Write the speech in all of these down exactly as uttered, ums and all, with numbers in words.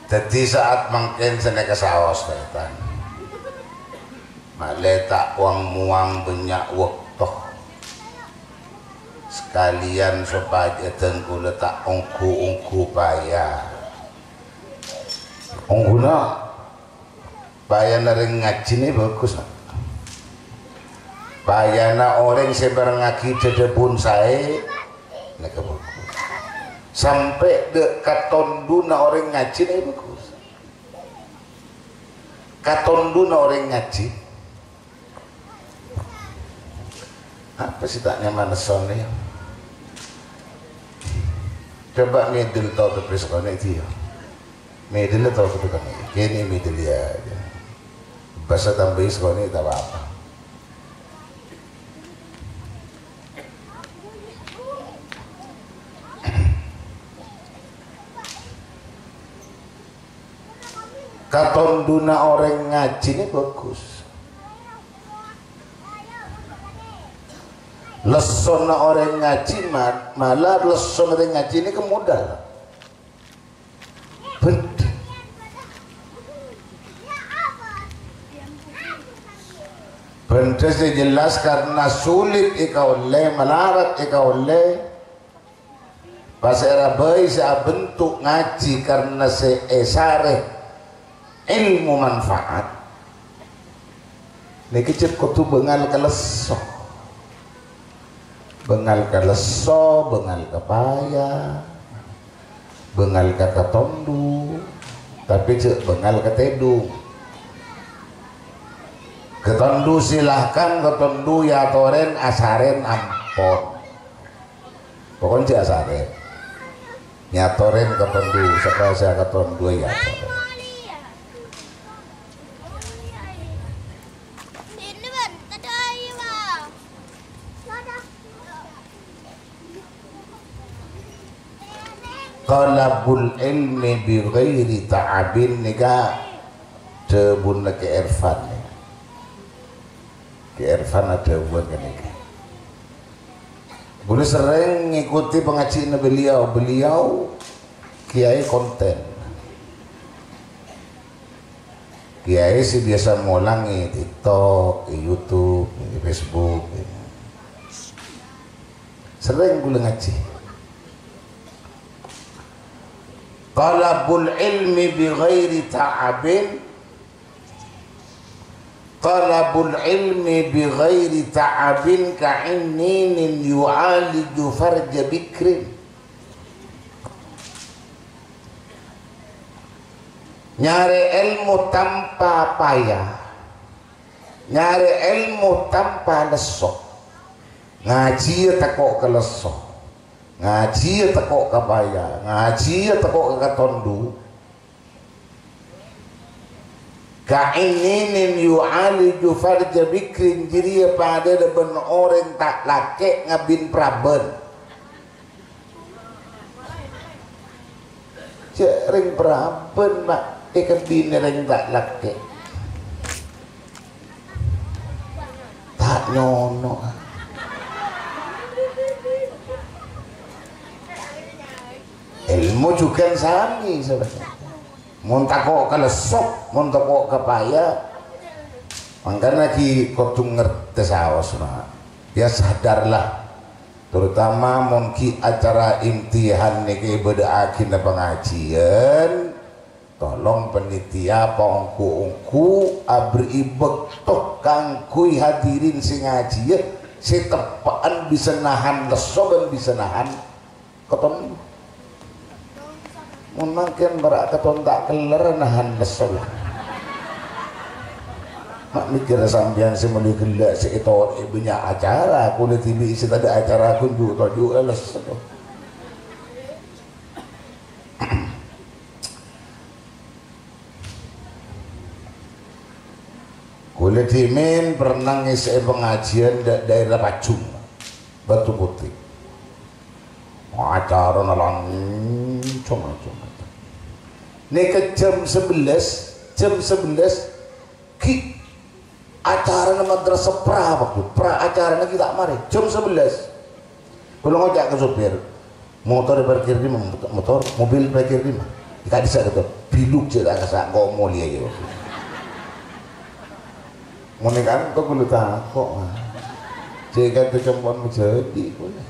Dhâddhi saat mangkèn sanèka saos, tarètan. Malè ta' wang-mowang bânnya' bâkto. Sakalèyan sopajâ dhâng kaulâ ta' ongghu-ongghu paya. Ongghuna payana rèng ngajhi nè bhâghus, Pak. Payana orèng sè marengngaghi dhâdhâbun saè, nèka bhâghus. Sampè' dâ' katondhuna orèng ngajhi nè bhâghus. Katondhuna orèng ngajhi. Apa sè ta' nyaman lessona, yâ? Coba medel to, tapè sakonè' dhiyâ. Medel to, tapè sakonè'. Kènè' medel, yâ. Bâsa tambâi sakonè' ta' pa-apa. Katondhuna orèng ngajhi nè bhâghus. Lessona orèng ngajhi ma-, malar lessona orèng ngajhi nèka modal. Bhândhâ. Bhândhâ sè jelas karena sulit èkaollè, malarat èkaollè. Pasèra bhâi sè abentuk ngajhi karena sè èsarè ilmu manfaat. Nèkè cè' kodhu bângal ka lesso. Bângal ka lesso, bângal ka paya, bângal ka katondhu, tapè jhâ' bângal ka tèdung. Katondhu silahkan, katondhu èyatorè, asarè ampon. Pokokna jhâ' asarè. Èyatorè katondhu, sapa sè katondhu èyatorè. Thalabul ilmi bi ghairi ta'abin nèka dhâbuna Kè Irfan nèka. Kè Irfan adhâbuwân ghânèka. Beliau sering ngikuti pengajiannya beliau. Beliau kiai konten. Kiai sè biyasa molang è TikTok, è YouTube, è Facebook. Sering kaulâ ngajhi. Thalabul ilmi bi ghairi ta'abin. Thalabul ilmi bi ghairi ta'abin ka inninin yu'aliju farja bikrin. Nyarè èlmo tanpa paya, nyarè èlmo tanpa lesso. Ngajhiyâ tako' ka lesso, ngajhiyâ tako' ka paya, ngajhiyâ tako' ka katondhu. Ka inninin yu'aliju farja bikrin jârèya padâna bân orèng ta' lakè' ngabin prabân. Jhâ' rèng prabân, Pak, èkabinè rèng ta' lakè'. Ta' nyono. Èlmo jhughân samè, saudara. Mon tako' ka lesso, mon tako' ka paya, mangkana ghi' kodhu ngartè saos, Pak. Ya, sadarlah. Terutama mon ghi' acara imtihan nèkè èbâdâ'âghina pangajhiyân, tolong panitia paongghu-ongghu aberri' bâkto kaangghuy hadirin sè ngajhiyâ sè teppa'an bisa nahan lesso bân bisa nahan Keton. Mon mangkèn para' keton ta' keller nahan lesso, yâ. Ma' mèkkèrra sampèyan sè molaè ghellâ' sè èto'è bânnya' acara, kaulâ dhibi' sè tadâ' acara ghun ju'-toju' lesso. Kaulâ dhimèn pernah ngèssè'è pangajhiyân dâ-, daerah Pajung, Batu Putih. Acarana lancong-lancong. Nèka jam sebelas, jam sebelas, ghi' acarana madrasah pra, Pak. Pra acarana ghi' ta' marè. Jam sebelas. Kaulâ ngoca' ka sopir, "Motor parkir dimma, motor, mobil parkir dimma?" Ka'dissa' gitu. Diluk jhâ' ta' kassa' engko' molèya, yâ. Mon è kanto kaulâ tako', ah. Jhâ' è kanto compo'na majhâdhi' kaulâ.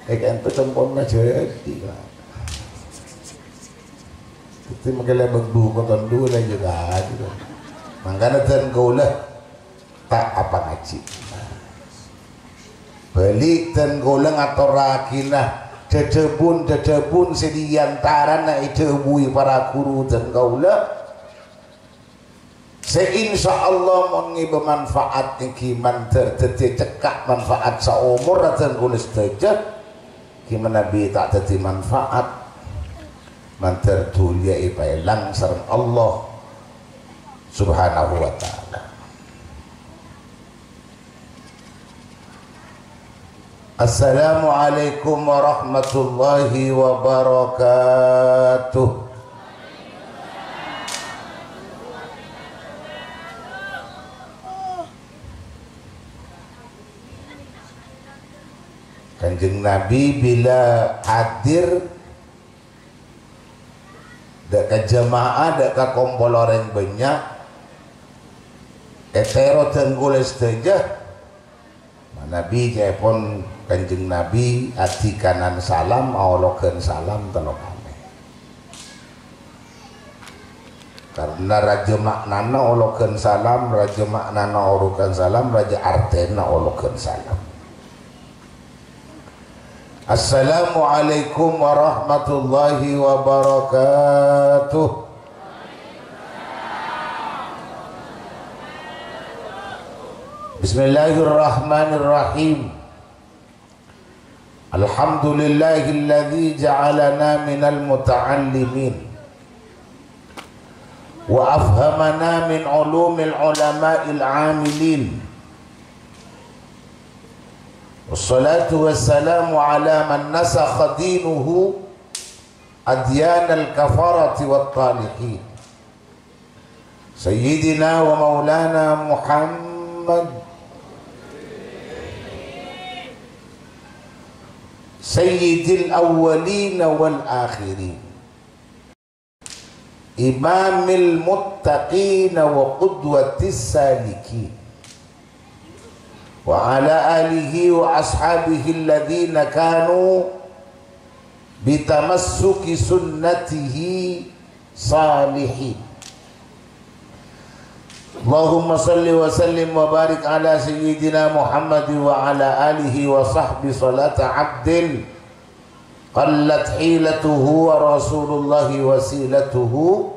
È kanto compo'na majhâdhi', Pak. Dhâddhi mangkèn lè' bâgdhu koton dhu lè' jhâ' ta'. Mangkana dân kaulâ ta' apangajhi. Bâli' dân kaulâ ngatorraghina dhâdhâbun-dhâdhâbun sè è antarana èdhâbuwi para ghuru dân kaulâ, sè insyaallah mon ngèbâ manfaat èngghi mandhâr dhâddhiyâ cekka' manfaat saomorra dân kaulâ sadhâjâ, èngghi manabi ta' dhâddhi manfaat, mandhâr dhuliyâ èpaèlang sareng Allah Subhanahu wa Ta'ala. Assalamualaikum warahmatullahi wabarakatuh. Kanjeng Nabi bilâ hadir, dâ' ka jamaah, dâ' ka kompol orèng bânnya', ètèro dân kaulâ sadhâjâ. Manabi ca'èpon Kanjeng Nabi, adhikanan salam, aologhân salam tello kalè. Karna rajâ ma'nana ologhân salam, rajâ ma'nana aologhân salam, rajâ artèna ologhân salam. Assalamualaikum warahmatullahi wabarakatuh. Bismillahirrahmanirrahim. Alhamdulillahilladzi ja'alana minal muta'allimin wa afhamana min ulumil ulama'il amilin. Wassalatu wassalamu ala man nasakha dinuhu adyanal kafarati wat talihin. Sayyidina wa maulana Muhammad, sayyidil awwalina wal akhirin, imamil muttaqina wa qudwatis salikin, wa ala alihi wa ashabihi alladhina kanu bitamassuki sunnatihi salihin. Allahumma salli wa sallim wa barik ala sayyidina Muhammad wa ala alihi wa sahbihi salata abdin qallat hilatuhu wa rasulullahi wasilatuhu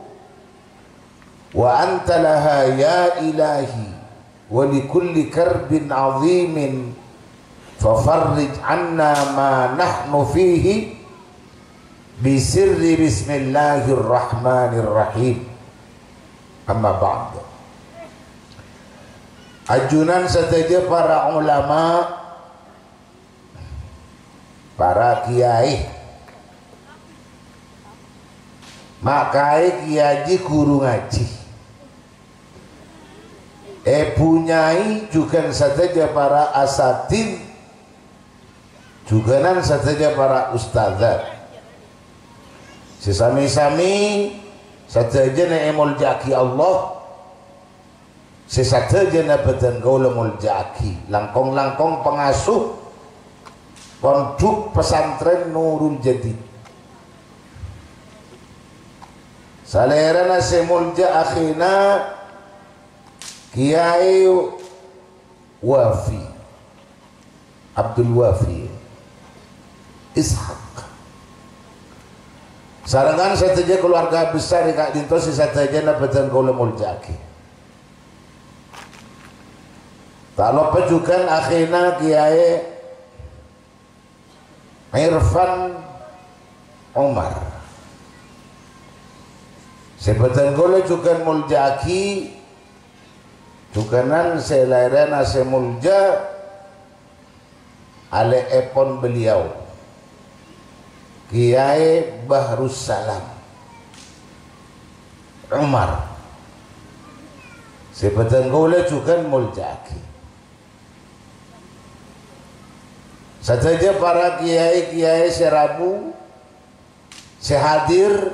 wa anta laha ya ilahi, wa li kulli karbin azimin fafarrij anna ma nahnu fihi bi sirri bismillahirrahmanirrahim. Amma ba'd. Ajunan sadhâjâ para ulama, para kiai, ma' kaè kiai ghuru ngajhi. Èpunyai jhughân sadhâjâ para asatidz, jhughânan sadhâjâ para ustadzat. Sè sami-sami sadhâjâna èmoljâ'aghi Allah. Sè sadhâjâna bâdân kaulâ moljâ'aghi, langkong-langkong pangasuh Pondhuk Pesantren Nurul Jadid. Salèrana sè moljâ akhèna Kiai Wafi. Abdul Wafi Ishak. Sarengngan sadhâjâ kalowarga besar è ka'dinto sè sadhâjâna bâdân kaulâ moljâ'aghi. Ta' loppa jhughân akhèna Kiai Irfan Umar. Sè bâdân kaulâ jhughân moljâ'aghi, jhughânan sè laèrana sè moljâ, alè'èpon beliau, Kiai Bahrussalam Umar, sè bâdân kaulâ jhughân moljâ'aghi. Sadhâjâ para kiai-kiai sè rabu, sè hadir,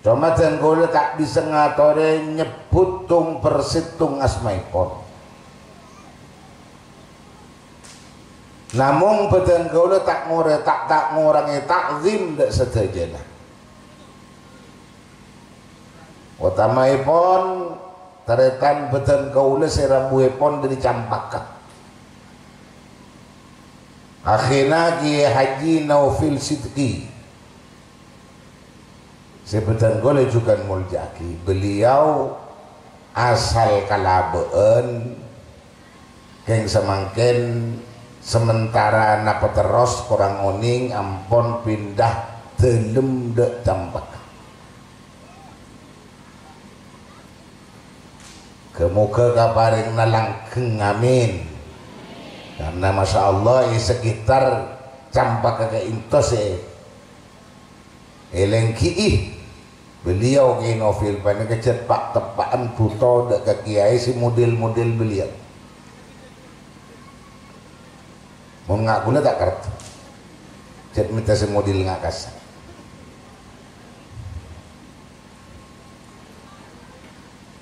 coma dân kaulâ ta' bisa ngatorè nyebbhut tong per sèttong asmaèpon. Namong bhâdhân kaulâ ta' ngorè-, ta', ta' ngorangè ta'zim dâ' sadhâjâna. Otamaèpon tarètan bhâdhân kaulâ sè rabuèpon dâri Campaka. Akhèna Kèyaè Haji Naufil Sidqi. Sè bhâdhân kaulâ jhughân molja'aghi. Beliau asal Kalabâ'ân, kèng samangkèn sementara napa terros korang onèng ampon pindah dâlem dâ' Campaka. Ghâ-moghâ kaparèngna langgeng, amin. Karna, masya Allah, è sekitar Campaka ka'ènto sè èlènggi'i beliau, Kèyaè Naufil, panèka jhât pa'-teppa'an bhuto dâ' ka kèyaè sè model-model beliau. Mon nga' kaulâ ta' kertè. Jhât mènta sè model nga' kassa'.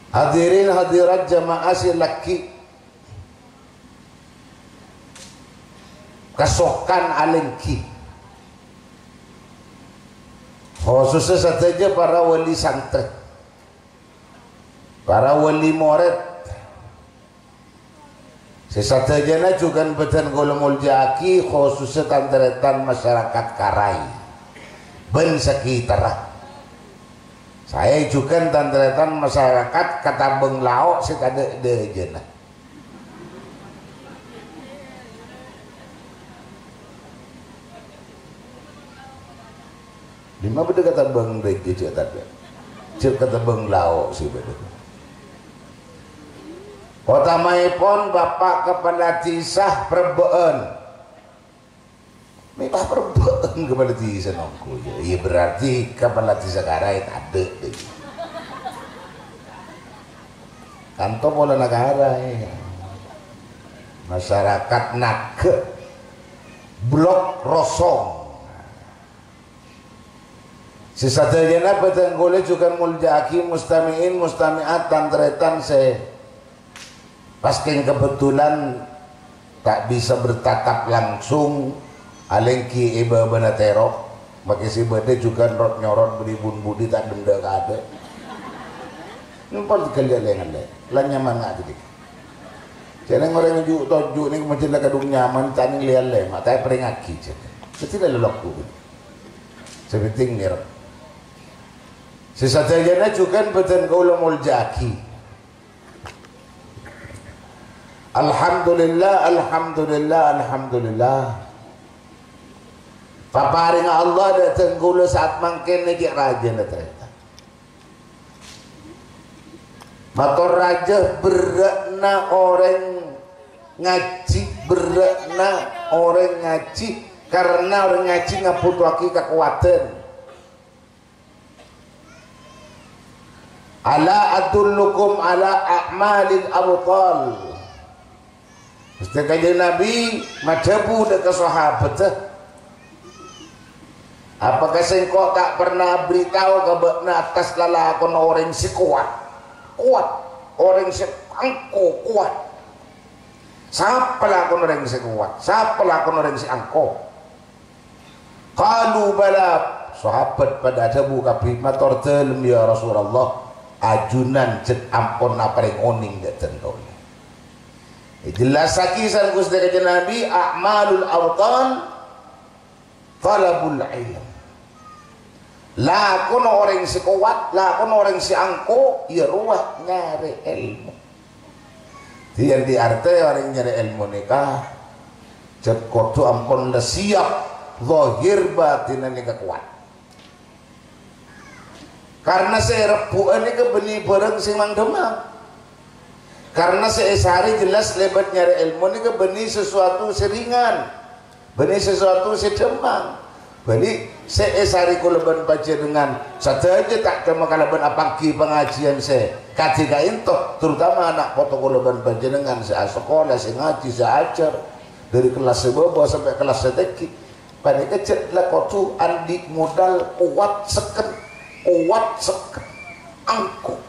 Hadirin hadirat jamaah sè lagghi' kasokan alènggi. Khususnya sadhâjâ para wali santrè, para wali morèd. Sè sadhâjâna jhughân bhâdhân kaulâ molja'aghi, khususnya tan-tarètan masyarakat Karai bân sakitarra. Saè jhughân tan-tarètan masyarakat Katabâng Lao' sè tadâ' dhâjâna. Dimma bâdâ Katabâng Rèjâ jhâ' tadâ'? Jhâ' Katabâng Lao' sè bâdâ. Otamaèpon Bapak Kepala Dhisa Perebbâ'ân. Mè' pas Perebbâ'ân Kepala Dhisa nongko, ya. Iya, berarti Kepala Dhisa Karai tadâ', deh. Kanto polana Karai. Masyarakat Naga. Blok Rosong. Sè sadhâjâna bhâdhân kaulâ jhughân molja'aghi mustami'in, mustami'at, tan-tarètan sè pas kèng kebetulan ta' bisa bertatap langsung, alènggi è bâbâna tèrro, makè sè bâdâ jhughân rot-nyorot bâri' bun-budi ta' dhimma kaadâ'. Nèmpol ghellâ' lè-ngallè, la nyaman nga' dhika. Jhâ' nèng orèng ju'-toju' nèng majâ la kadhung nyaman, ta' nèng lè-allè, ma' ta' èparèngaghi, jhâ'. Dhâddhi la lelokku. Sè pentèng nèrep. Sè sadhâjâna jhughân bhâdhân kaulâ molja'aghi. Alhamdulillah, alhamdulillah, alhamdulillah. Paparèngnga Allah dâteng kaulâ saat mangkèn nèka rajâna tarètan. Mator rajâ berrâ'na orèng ngajhi, berrâ'na orèng ngajhi, karna orèng ngajhi ngabhutoaghi kakowadhân. "Ala adullukum ala a'malil abthal?" Ghustè Kanjeng Nabi madhâbu dâ' ka sahabatta, "Apakah sèngko' ta' pernah aberri' tao ka bâ'na attas lalakonna orèng sè kowat?" Kowat. Orèng sè angko kowat. Sapa lakon orèng sè kowat? Sapa lakon orèng sè angko? Qalu bala. Sahabat padâ adhâbu kabbhi, "Mator dhâlem, ya Rasulullah. Ajunan jhât ampon aparèng onèng dâ' dhân kaulâ." Èjellassaghi sareng Ghustè Kanjeng Nabi, "A'malul abthal thalabul ilm." Lakonna orèng sè kowat, lakonna orèng sè angko, ya rowa nyarè èlmo. Dhiyâ andi' artè orèng nyarè èlmo nèka jhât kodhu ampon la siap, zahir bâtinna nèka kowat. Karna sè èrebbhu'â nèka bânnè bhârâng sè mang-dhâmmang. Karna sè èsarè jelas lèbât nyarè èlmo nèka bânnè sesuatu sè ringan. Bânnè sesuatu sè dhâmmang. Bâli sè èsarè kaulâ bân panjhennengngan sadhâjâ ta' coma kalabân apangghi pangajiyân sè kadhi ka'ènto, terutama ana' poto kaulâ bân panjhennengngan sè asakola, sè ngajhi, sè ajhâr, dâri kellas sè bâbâ sampè' kellas sè tèngghi. Panèka jhâ' la kodhu andi' modal kowat sekken, kowat sekken, angghuy.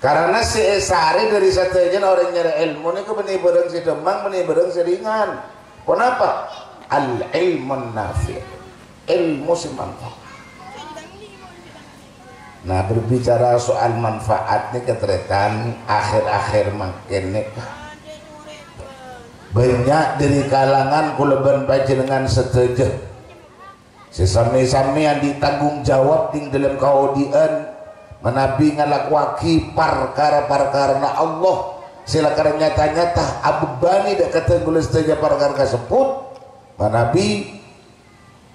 Karana sè èsarè dhâri sadhâjâna orèng nyarè èlmo nèko bânnè bhârâng sè dhâmmang, bânnè bhârâng sè ringan. Ponapa? Al-ilmun nafi'. Èlmo sè manfaat. Nah, berbicara soal manfaat nèka, tarètan, akhèr-akhèr mangkèn nèka, bânnya' dhâri kalangan kaulâ bân panjhennengngan sadhâjâ sè samè-samè andi' tanggung jawab neng dhâlem kaodi'ân, manabi ngalakowaghi parkara-parkarana Allah sè lakar nyata-nyata abebbanè dhâ' ka dhâng kaulâ sadhâjâ parkara kasebbhut, manabi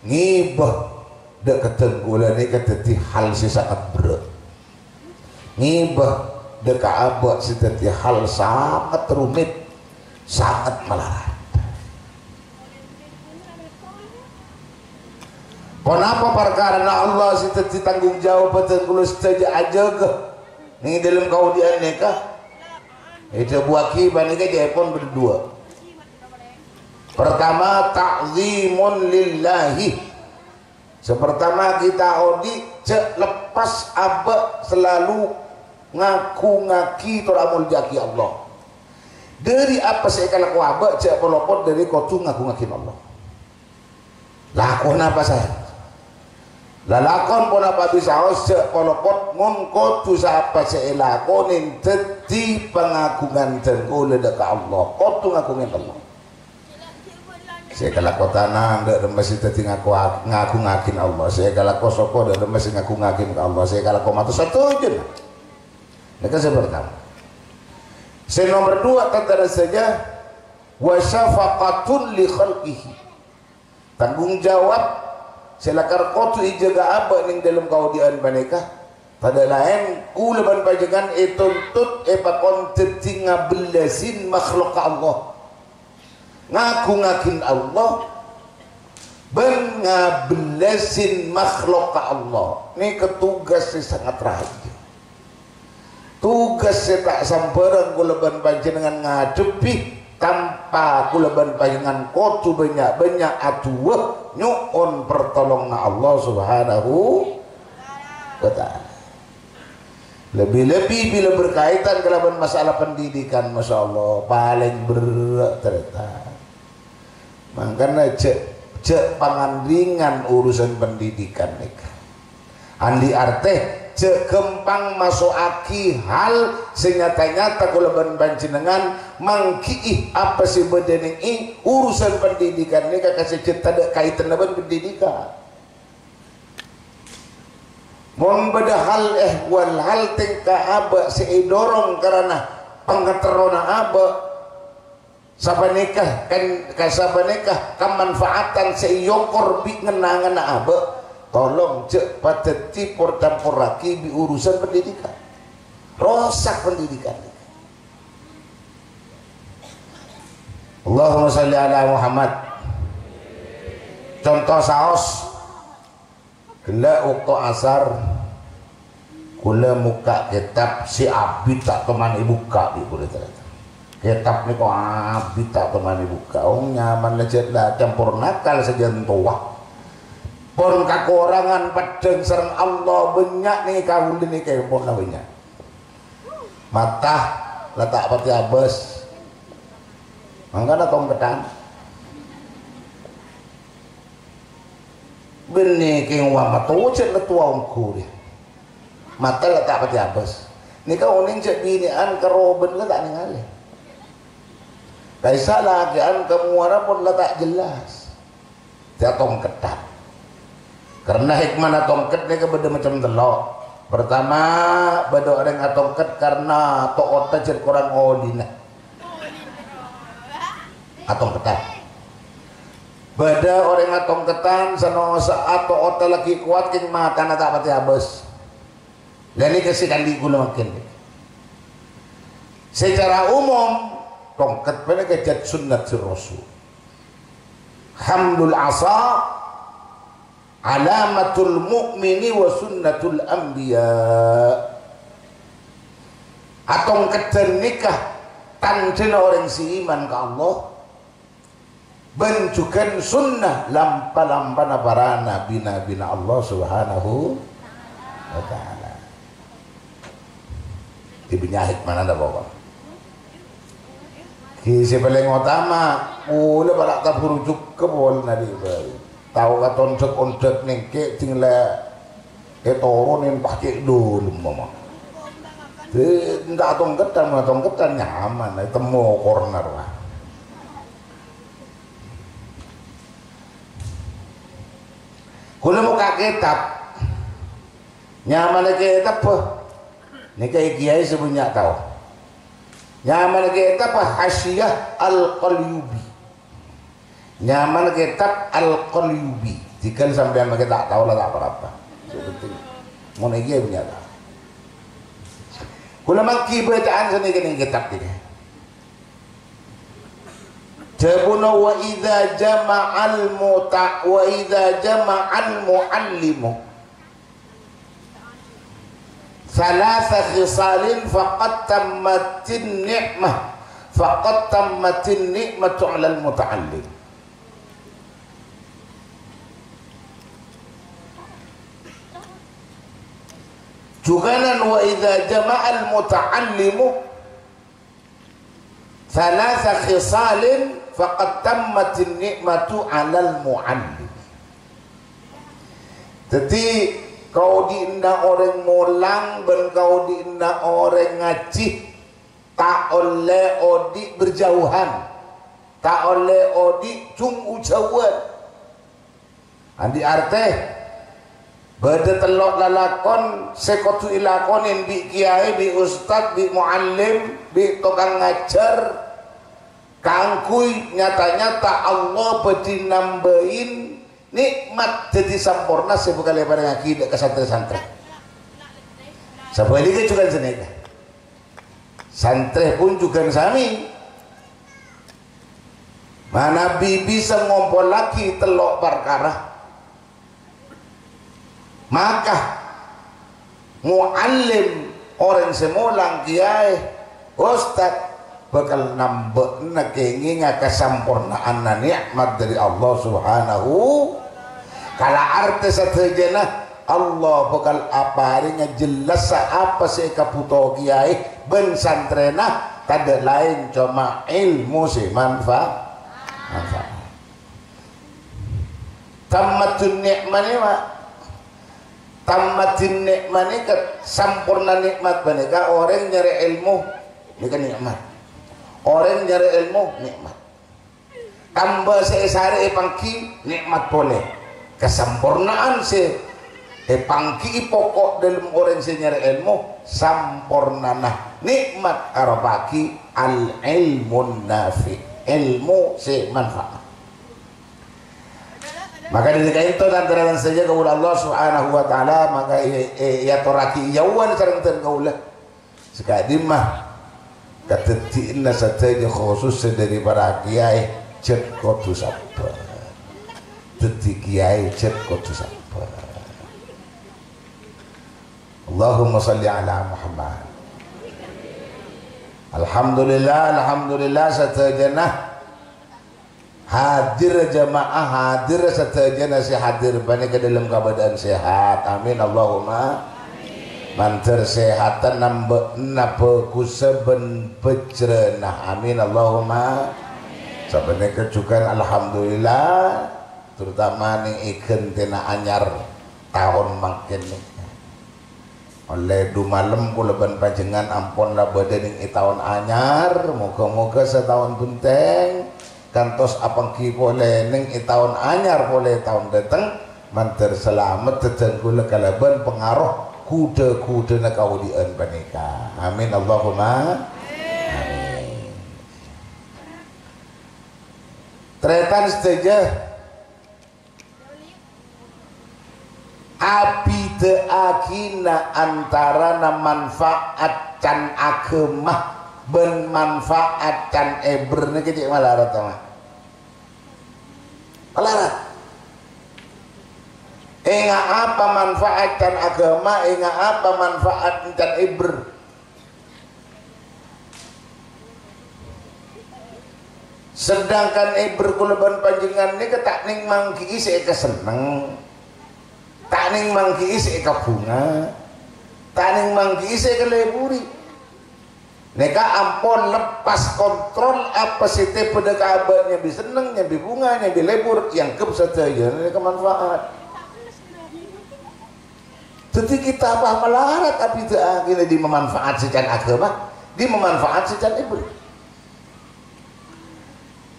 ngibâ dhâ' ka dhâng kaulâ nèka dhâddhi hal sè sanget berrâ'. Ngibâ dhâ' ka abâ' sè dhâddhi hal sanget rumit, sanget malarat. Ponapa parkarana Allah sè dhâddhi tanggung jawab dhâng kaulâ sadhâjâ ajâgâ neng dhâlem kaodi'ân nèka? Èdhâbuwaghi panèka ca'èpon bâdâ duwâ'. Pertama, ta'zimun lillahi. Sè pertama, kita odi' jhâ' leppas abâ' selalu ngagungngaghi tor amolja'aghi Allah. Dhâri apa sè èkalako abâ' jhâ' polopot dhâri kodhu ngagungngaghi Allah. Lakona apa saè? Lalakon ponapa bisaos jhâ' polopot mon kodhu sapa sè èlakonè dhâddhi pangagungan dhâng kaulâ dhâ' ka Allah. Kodhu ngagungngaghi Allah. Sè èkalako tana, dhâ' remma sè dhâddhi ngako-, ngagungngaghi Allah. Sè èkalako soko, dhâ' remma sè ngagungngaghi ka Allah. Sè èkalako matos sadhâjâna. Nèka sè pertama. Sè nomer duwâ', tantara sadhâjâ, wa syafaqatun li khalqihi. Tanggung jawab sè lakar kodhu èjâgâ abâ' neng dhâlem kaodi'ân panèka. Tadâ' laèn, kaulâ bân panjhennengngan ètuntut èpakon dhâddhi ngabellasè makhlukka Allah. Ngagungngaghi Allah bân ngabellasè makhlukka Allah. Nèka tugas sè sanget rajâ. Tugas sè ta' sambhârâng kaulâ bân panjhennengngan ngadhebbhi, tanpa kaulâ bân panjhennengngan kodhu bânnya'-bânnya' adu'a nyo'on partolonganna Allah Subhanahu wa Ta'ala. Lebbi-lebbi bilâ berkaitan kalabân masalah pendidikan, masyaallah, palèng berrâ', tarètan. Mangkana jhâ', jhâ' pangandringan urusan pendidikan nèka. Andi' artè, jhâ' ghâmpang maso'aghi hal sè nyata-nyata kaulâ bân panjhennengngan manggi'i apa sè bâdâ neng è urusan pendidikan nèka, ka sè jhâ' tadâ' kaètanna bân pendidikan. Mon bâdâ hal èhwal, hal tèngka abâ' sè èdorong karana pangaterrona abâ', sapanèka kan, ka sapanèka kamanfaatan sè èokor bi' ngen-angenna abâ', tolong jhâ' padâddhi por-, camporraghi bi' urusan pendidikan. Rosak pendidikan. Allahumma shalli ala Muhammad. Conto saos. Ghellâ' bâkto asar, kaulâ mokka' kètab sè abit ta' toman èbukka' bi' kaulâ, tarètan. Kètab nèko abit ta' toman èbukka'. Oh, nyaman la jhâ' la campor nakal sajân towa. Pon kakorangan peddhâng sareng Allah bânnya' nèka, kaulâ nèka pon la bânnya'. Mata la ta' patè abâs. Mangkana tongkedhân. Bânnè kèng wa mato jhâ' la towa ongghu rè. Mata la ta' patè abâs. Nèka onèng jhâ' binè'an karo bân la ta' nèngalè. Ka'issa' lakè'an ka mowara pon la ta' jelas. Jhâ' tongkedhân. Karna hikmana tongked nèka bâdâ macem tello'. Pertama, bâdâ orèng atongked karna to'otta jhât korang olina. Atongkedhân. Bâdâ orèng atongkedhân, sano-, sa'at to'otta laghi' kowat, kèng matana ta' patè abâs. Lha nèka sè kandhi' kaulâ mangkèn. Secara umum, tongked panèka jhât sunnat Rasul. Hamlul asa alamatul mu'mini wa sunnatul anbiya. Atongkedhân nèka tandhâna orèng sè iman ka Allah. Bân jhughân sunnah lampa-lampana para nabi-nabina Allah Subhanahu wa Ta'ala. Dhâddhi bânnya' hikmana dâ' pokok. Ghi sè palèng otama, kaulâ para' taburu jhughân polana dhi' bhâi. Tao ka tondhâk-ondhâk nèngkè ding la ètoronè pas cè' dhâlem, mama. Dhi-, ta' tongkeddhân, ta' tongkeddhân nyaman, ètemmo corner, wah. Kaulâ mokka' kètab. Nyamana kètab, bâh. Nèka kiyaè sè bânnya' tao. Nyamana kètab Hasyiah Al-Qalyubi. Nyamana kètab Al-Qalyubi. Dhika sampèyan makè ta' tao la ta' pa-apa. Sè penting. Mon èkiyaè bânnya' tao. Kaulâ mangghi bâcaan sanèka nèng kètab nèka. Dhâbuna, "Wa idza jama'al muta-, wa idza jama'al mu'allimu thalatha khisalin faqad tammatin ni'mah, faqad tammatin ni'matu 'alal muta'allim." Jhughânan, "Wa idza jama'al muta'allimu thalatha khisalin faqad tammatin ni'matu 'alal mu'allim." Dhâddhi, kaodi'na orèng molang bân kaodi'na orèng ngajhi ta' ollè odi' berjauhan, ta' ollè odi' jung-ojhâuwân. Andi' artè, bâdâ tello' lalakon sè kodhu èlakonè bi' kiyaè, bi' ustad, bi' mu'allim, bi' tokang ngajhâr, kaangghuy nyata-nyata Allah bhâdhi nambâi nè'mat dhâddhi samporna sè bhâkal èparèngaghi dâ' ka santrè-santrè. Sabhâligghâ jhughân sanèka. Santrè pon jhughân samè. Manabi bisa ngompollaghi tello' parkara, maka mu'allim, orèng sè molang, kiyaè, ustad, bhâkal nambâ'âna kèngèngnga kasampornaanna nè'mat dhâri Allah Subhanahu. Kala artè sadhâjâna, Allah bhâkal aparènga jellassa apa sè èkabhuto kiyaè bân santrèna, tadâ' laèn coma èlmo sè manfa-, manfaat. Tammaddun ni'mah nèka, tammaddun ni'mah nèka, samporna nè'mat panèka, orèng nyarè èlmo nèka nè'mat. Orèng nyarè èlmo nè'mat. Tamba sè èsarè'è pangghi nè'mat polè. Kasampornaan sè èpangghi'i poko' dâlem orèng sè nyarè èlmo, sampornana nè'mat aropa'aghi al-ilmun nafi', èlmo sè manfaat. Maka dhâri ka'ènto, tan-tarètan sadhâjâ kaulâ Allah Subhanahu wa Ta'ala, maka è-, è-, èyatorraghi èyawan sareng dhân kaulâ. Saka'dimma, kadhâddhiyânna sadhâjâ, khusussa dhâri para kiyaè, jhât kodhu sabbhâr. Dhâddhi kiyaè jhât kodhu sabbhâr. Allahumma shalli ala Muhammad. Alhamdulillah, alhamdulillah sadhâjâna. Hadir jamaah, hadir sadhâjâna sè hadir panèka dâlem kabâdâ'ân sehat. Amin, Allahumma. Mandhâr sehatan nambâ'âna bhâghussa bân bhâjrâna. Amin, Allahumma. Sapanèka jhughân alhamdulillah, terutama nèng è ghântèna anyar taon mangkèn nèka. Ollè du malem kaulâ bân panjhennengngan ampon la bâdâ nèng è taon anyar, moghâ-moghâ sataon bhunten kantos apangghi polè nèng è taon anyar polè taon dâteng, mandhâr salamet dhâddhiyân kaulâ kalabân pangaro ghudhâ-ghudhâna kaodi'ân panèka. Amin, Allahumma amin. Tarètan sadhâjâ, abidhâ'aghina antarana manfaat can aghâma bân manfaat can èbher nèka cè' malarat, ta', Ma'? Malarat. Ènga' apa manfaat can aghâma, ènga' apa manfaat can èbher. Sedangkan èbher kaulâ bân panjhennengngan nèka ta' nèng mangghi'i sè èkasenneng, ta' nèng mangghi'i sè èkabhunga, ta' nèng mangghi'i sè èkaleburi. Nèka ampon lepas kontrol, apa sè tèbâ dâ' ka abâ' nyambi senneng, nyambi bhunga, nyambi lebur, èangghep sadhâjâna nèka manfaat. Dhâddhi, kita pas malarat abhidhâ'âghinah dhimma manfaat sè can aghâma, dhimma manfaat sè can èbher.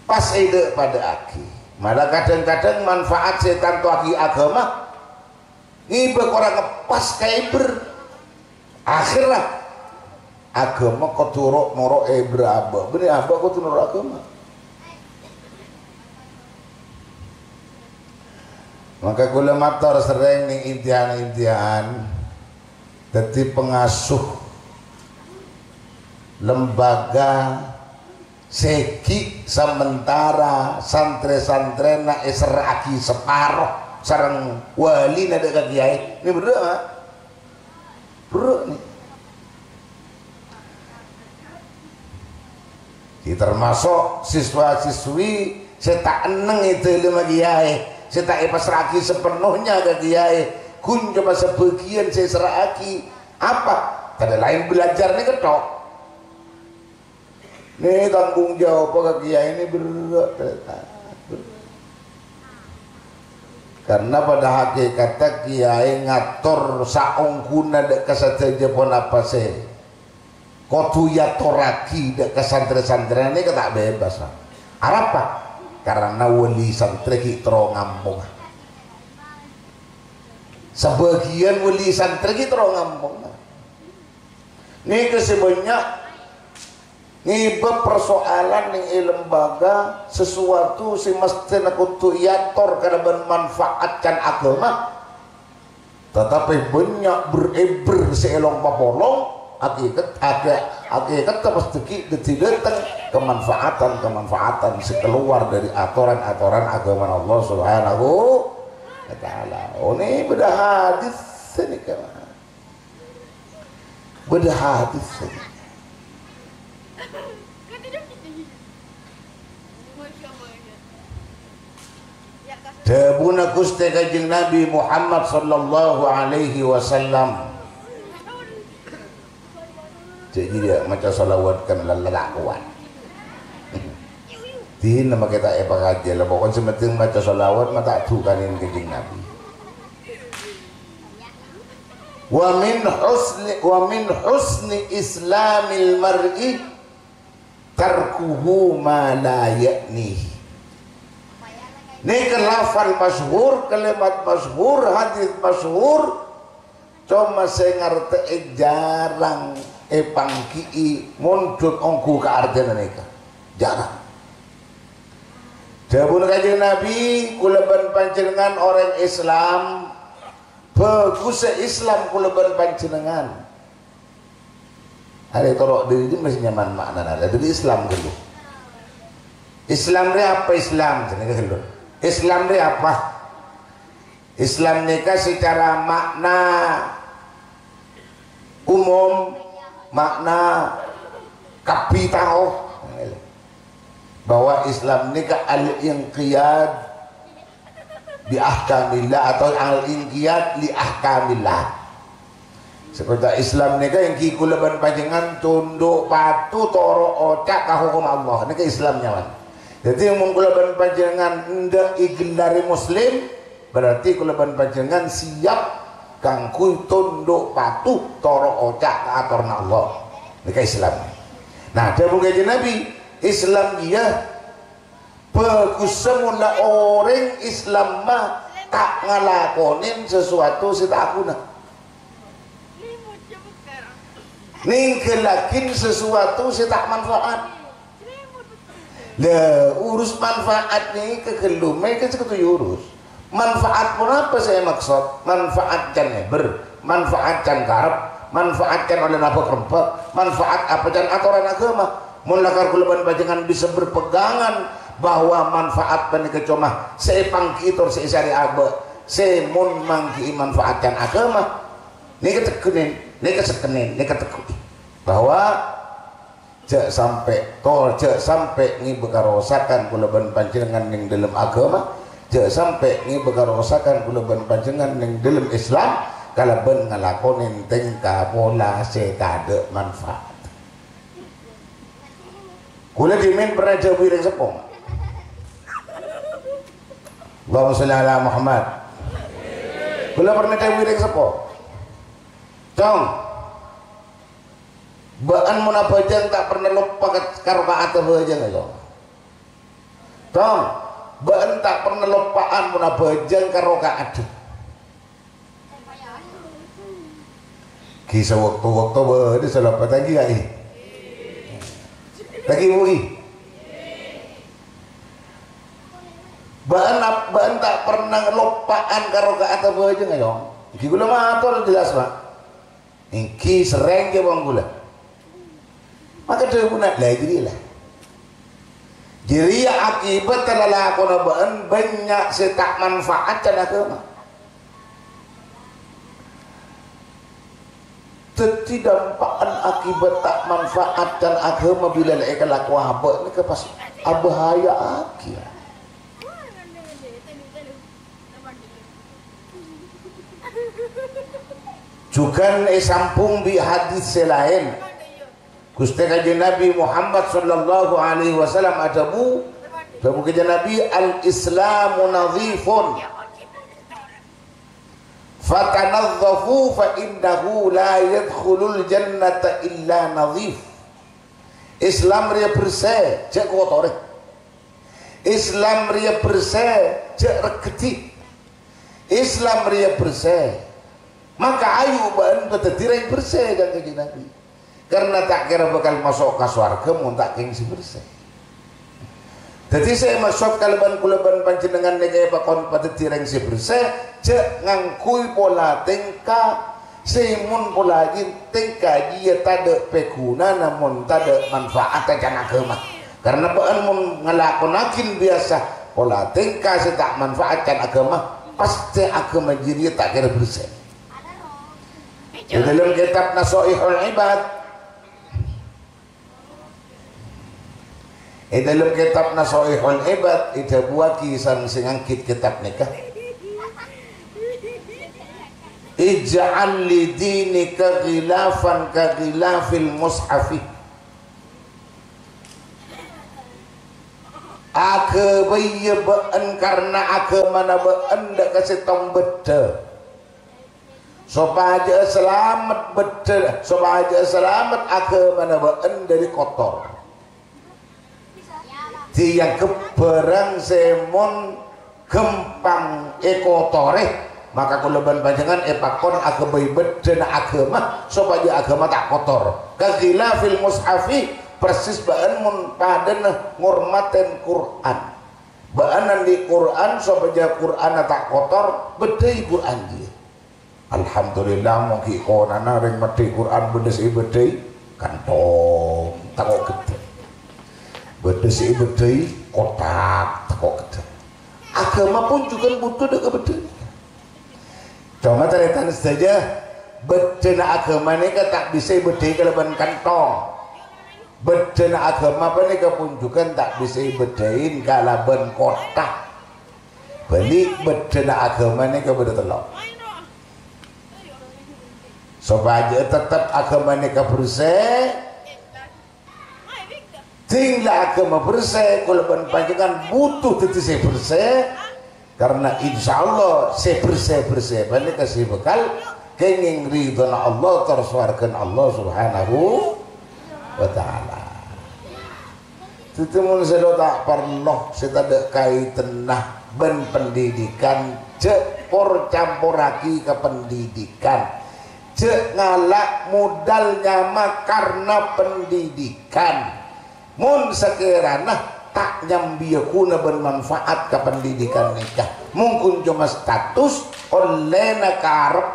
Pas èdâ'-padâ'âghi. Mala kadhâng-kadhâng manfaat sè ètantowaghi aghâma ngibâ korang pas ka èbher. Akhèrra aghâma kodhu ro'-noro' èbher abâ'. Bânnè abâ' kodhu noro' aghâma. Maka kaulâ mator serrèng nèng intian-intian dhâddhi pangasuh lembaga sè ghi' samentara santrè-santrèna èserra'aghi saparo sareng walina dâ' ka kèyaè. Nèka berrâ', Mak? Berrâ' nèka. Ghi' tamaso' siswa-siswi sè ta' enneng è dâlemma kèyaè, sè ta' èpassra'aghi sapenuhnya ka kèyaè, ghun coma sabâgiyân sè èserra'aghi. Apa? Tadâ' laèn belajar nèka tok. Nè tanggung jawab ka kèyaè nè berrâ', tarètan. Karna pada hakèkatta kèyaè ngator saongghuna dâ' ka sadhâjâ ponapa sè kodhu èatorraghi dâ' ka santrè-santrèna nèka ta' bebas, Pak. Arapa? Karna wali santrè ghi' terro ngampongnga. Sabâgiyân wali santrè ghi' terro ngampongnga. Nèka sè bânnya' ngibâ persoalan nèng è lembaga, sesuatu sè mesthèna kodhu èator kalabân manfaat can aghâma. Tatapè bânnya' bher-èbher sè èlong-papolong, hakèkat-, hakè-, hakèkatta pas dhâggi' dhâddhi dâteng kamanfaatan-kamanfaatan sè kalowar dâri atoran-atoran aghâmana Allah Subhanahu wa Ta'ala. Oh, nè bâdâ hadis nèka. Bâdâ hadis. Dhâbuna Ghustè Kanjeng Nabi Muhammad sallallahu alaihi wasallam. Jhâ' jârèya maca shalawat kan lalakowan. Dinah makè ta' èpakajâ la, pokokna sè pentèng maca shalawat ma' ta' dukanè Kanjeng Nabi. Wa min husni, wa min husni islamil mar'i tarkuhu ma la ya'nihi. Nèka lafal masyhur, kalimat masyhur, hadis masyhur, coma sè ngartè'è jhârâng èpangghi'i mondhut ongghu ka artèna nèka. Jhârâng. Dhâbuna Kanjeng Nabi, "Kaulâ bân panjhennengngan orèng Islam, bhâghussâ Islam kaulâ bân panjhennengngan." Arè toro' dâri dimma sè nyaman ma'nana? Dâri Islam ghâllu. Islam rè apa Islam? Jenengngè ghâllu. Islam rè apa? Islam nèka secara makna umum, makna kabbhi tao bahwa Islam nèka al-inqiyad bi ahkamillah atau al-inqiyad li ahkamillah. Sabâtèsa Islam nèka èngghi kaulâ bân panjhennengngan tunduk patuh toro' oca' ka hokom Allah. Nèka Islam nyaman. Dhâddhi, mon kaulâ bân panjhennengngan endâ' ègellârè Muslim, berarti kaulâ bân panjhennengngan siap kaangghuy tunduk patuh toro' oca' ka atoranna Allah. Nèka Islam. Nah, dhâbu Kanjeng Nabi, Islam iyâ bhâghussâ mon la orèng Islam ma' ta' ngalakonè sesuatu sè ta' ghuna. Nèngghâllaghi sesuatu sè ta' manfaat. Lah, urus manfaat nèka ghâllu, mènta sè kodhu èurus. Manfaat ponapa sè èmaksod? Manfaat can nèbâr, manfaat can karep, manfaat can ollè nabâk-rembâk, manfaat apa can atoran aghâma. Mon lakar kaulâ bân panjhennengngan bisa berpegangan bahwa manfaat panèka coma sè èpangghi'i tor sè èsarè abâ', sè mon mangghi'i manfaat can aghâma, nèka tegghunin, nèka sekkènin, nèka tegghunin. Bahwa Jhâ' sampè' tor-, jhâ' sampè' ngibâ karosakan kaulâ bân panjhennengngan neng dâlem aghâma, jhâ' sampè' ngibâ karosakan kaulâ bân panjhennengngan neng dâlem Islam, kalabân ngalakonè tèngka pola sè tadâ' manfaat. Kaulâ dhimèn pernah èdhâbuwi rèng seppo. Allahumma sholli ala Muhammad. Kaulâ pernah èdhâbuwi rèng seppo. Cong, bâ'ân mon abhâjâng ta' pernah loppa ka, ka raka'atta bhâjângnga, Cong. Cong, bâ'ân ta' pernah loppa'an mon abhâjâng ka raka'atta. Ghi' sawakto-wakto bâdâ sè loppa, ta' ghi, Kaè? Ta' ghi, Bu, ghi? Bâ'ân ap-, bâ'ân ta' pernah loppa'an ka raka'atta bhâjângnga, Cong. Ghi' kaulâ mator jelas, Pak. Èngghi serrèng jâwâb kaulâ. Maka dhâbuna, "La, jârèya, la. Jârèya akibat lalakonna bâ'ân bânnya' sè ta' manfaat can aghâma." Dhâddhi, dampa'an akibat ta' manfaat can aghâma bilâ la èkalakowa bâ'ân nèka pas abhâhâjâ'âghi. Jhughân èsambhung bi' hadis sè laèn. Ghustè Kanjeng Nabi Muhammad sallallahu alaihi wasallam adhâbu, dhâbu Kanjeng Nabi, "Al-Islamu nadhifun, fatanadhafu fa innahu la yadkhulul jannata illa nadhif." Islam rèya bersè, jhâ' kotorè. Islam rèya bersè, jhâ' reggheddhi. Islam rèya bersè. Maka ayu bâ'ân padhâddhi rèng bersè, can Kanjeng Nabi. Karna ta' kèra bhâkal maso' ka sowarghâ mon ta' kèng sè bersè. Dhâddhi sè èmaksod kalabân kaulâ bân panjhennengngan nèka èpakon padhâddhi rèng sè bersè, jhâ' ngangghuy pola tèngka sè mon pola jin tèngka jiyâ tadâ' pèghunana mon tadâ' manfaatta can aghâma. Karna bâ'ân mon ngalakonaghin biyasa pola tèngka sè ta' manfaat can aghâma, pastè aghâma jârèya ta' kèra bersè. È dâlem kètab Nasaihul Ibad, è dâlem kètab Nasaihul Ibad èdhâbuwâghi sareng sè nganggit kètab nèka, "Ij'al li dinika ghilafan ka ghilafil mushafi." Aghâbâyyâ bâ'ân karna aghâmana bâ'ân dâ' ka sèttong bâddhâ. Sopajâ salamet bâddhâ, sopajâ salamet aghâmana bâ'ân dâri kotor. Èangghep bhârâng sè mon ghâmpang èkotorè, maka kaulâ bân panjhennengngan èpakon aghâbây bâddhâna aghâma, sopajâ aghâma ta' kotor. Ka khilafil mushafi, persis bâ'ân mon padâna ngormatè Qur'an. Bâ'ân andi' Qur'an, sopajâ Qur'anna ta' kotor, bâddhâi Qur'an jiyâ. Alhamdulillah, mon ghi' konana rèng maddhâi Qur'an bâdâ sè èbâddhâi kantong, tako' ghedhâ'. Bâdâ sè èbâddhâi kotak, tako' ghedhâ'. Aghâma pon jhughân bhuto dâ' ka bâddhâna. Coma tarètan sadhâjâ, bâddhâna aghâma nèka ta' bisa èbâddhâi kalabân kantong. Bâddhâna aghâma panèka pon jhughân ta' bisa èbâddhâi kalabân kotak. Bâli, bâddhâna aghâma nèka bâdâ tello'. Sopajâ tettep aghâma nèka bersè, dhing la aghâma bersè, kaulâ bân panjhennengngan bhuto dhâddhi sè bersè, karna insyaallah sè bersè-bersè panèka sè bhâkal kèngèng ridhâna Allah, tor sowarghâna Allah Subhanahu wa Ta'ala. Dhâddhi, mon sè lo ta' parlo, sè tadâ' kaètanna bân pendidikan, jhâ' por-camporraghi ka pendidikan. Jhâ' ngala' modal nyama karna pendidikan. Mon sakèrana ta' nyambiyâ ghuna bân manfaat ka pendidikan nèka, mongghun coma status, ollèna karep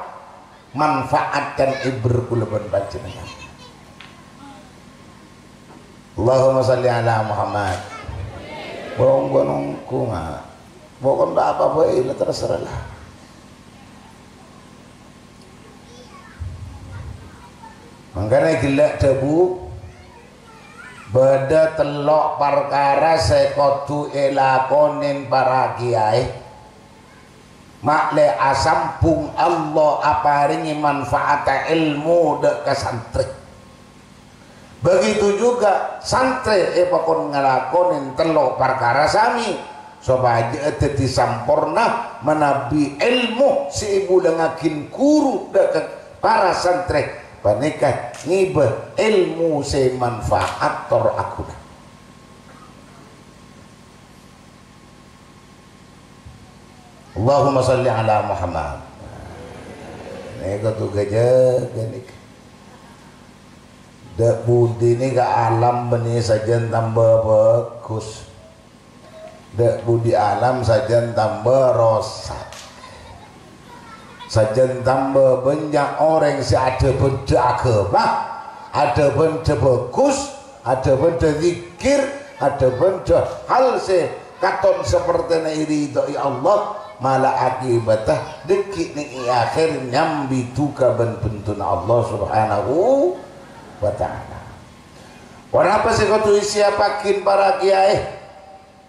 manfaat can èbher kaulâ bân panjhennengngan. Allahumma shalli ala Muhammad. Bâ' ongghu nongko, nga'. Pokon bâ' apa bhâi, la terserah la. Mangkana ghellâ' dhâbu, Bâḍâ tello' parkara sè kodhu èlakonè para kèyaè, ma'lè asambhung Allah aparèngè manfaat èlmo ḍâ' ka santrè. Begitu juga santrè èpakon ngalakonè tello' parkara samè, sopajâ dhâddhi samporna manabi èlmo sè èbulângaghi ghuru ḍâ' ka para santrè panèka ngèbâ èlmo sè manfaat tor aghuna. Allahumma shalli ala Muhammad. Nèka tugas jâgâ nèka. Ḍâ' budi nèka alam bânnè sajân tamba bhâghus. Ḍâ' budi alam sajân tamba rosak. Sajân tamba bânnya' orèng sè aḍâ-bhâḍâ aghâma, aḍâ-bhâḍâ bhâghus, aḍâ-bhâḍâ dzikir, aḍâ-bhâḍâ hal sè katon sapertèna èridhâi Allah, mala akibatta ḍâgghi' nèng è akhèr nyambi ḍuka bân bhendhuna Allah Subhanahu wa Ta'ala. Ponapa sè kodhu èsiyapaghina para kèyaè?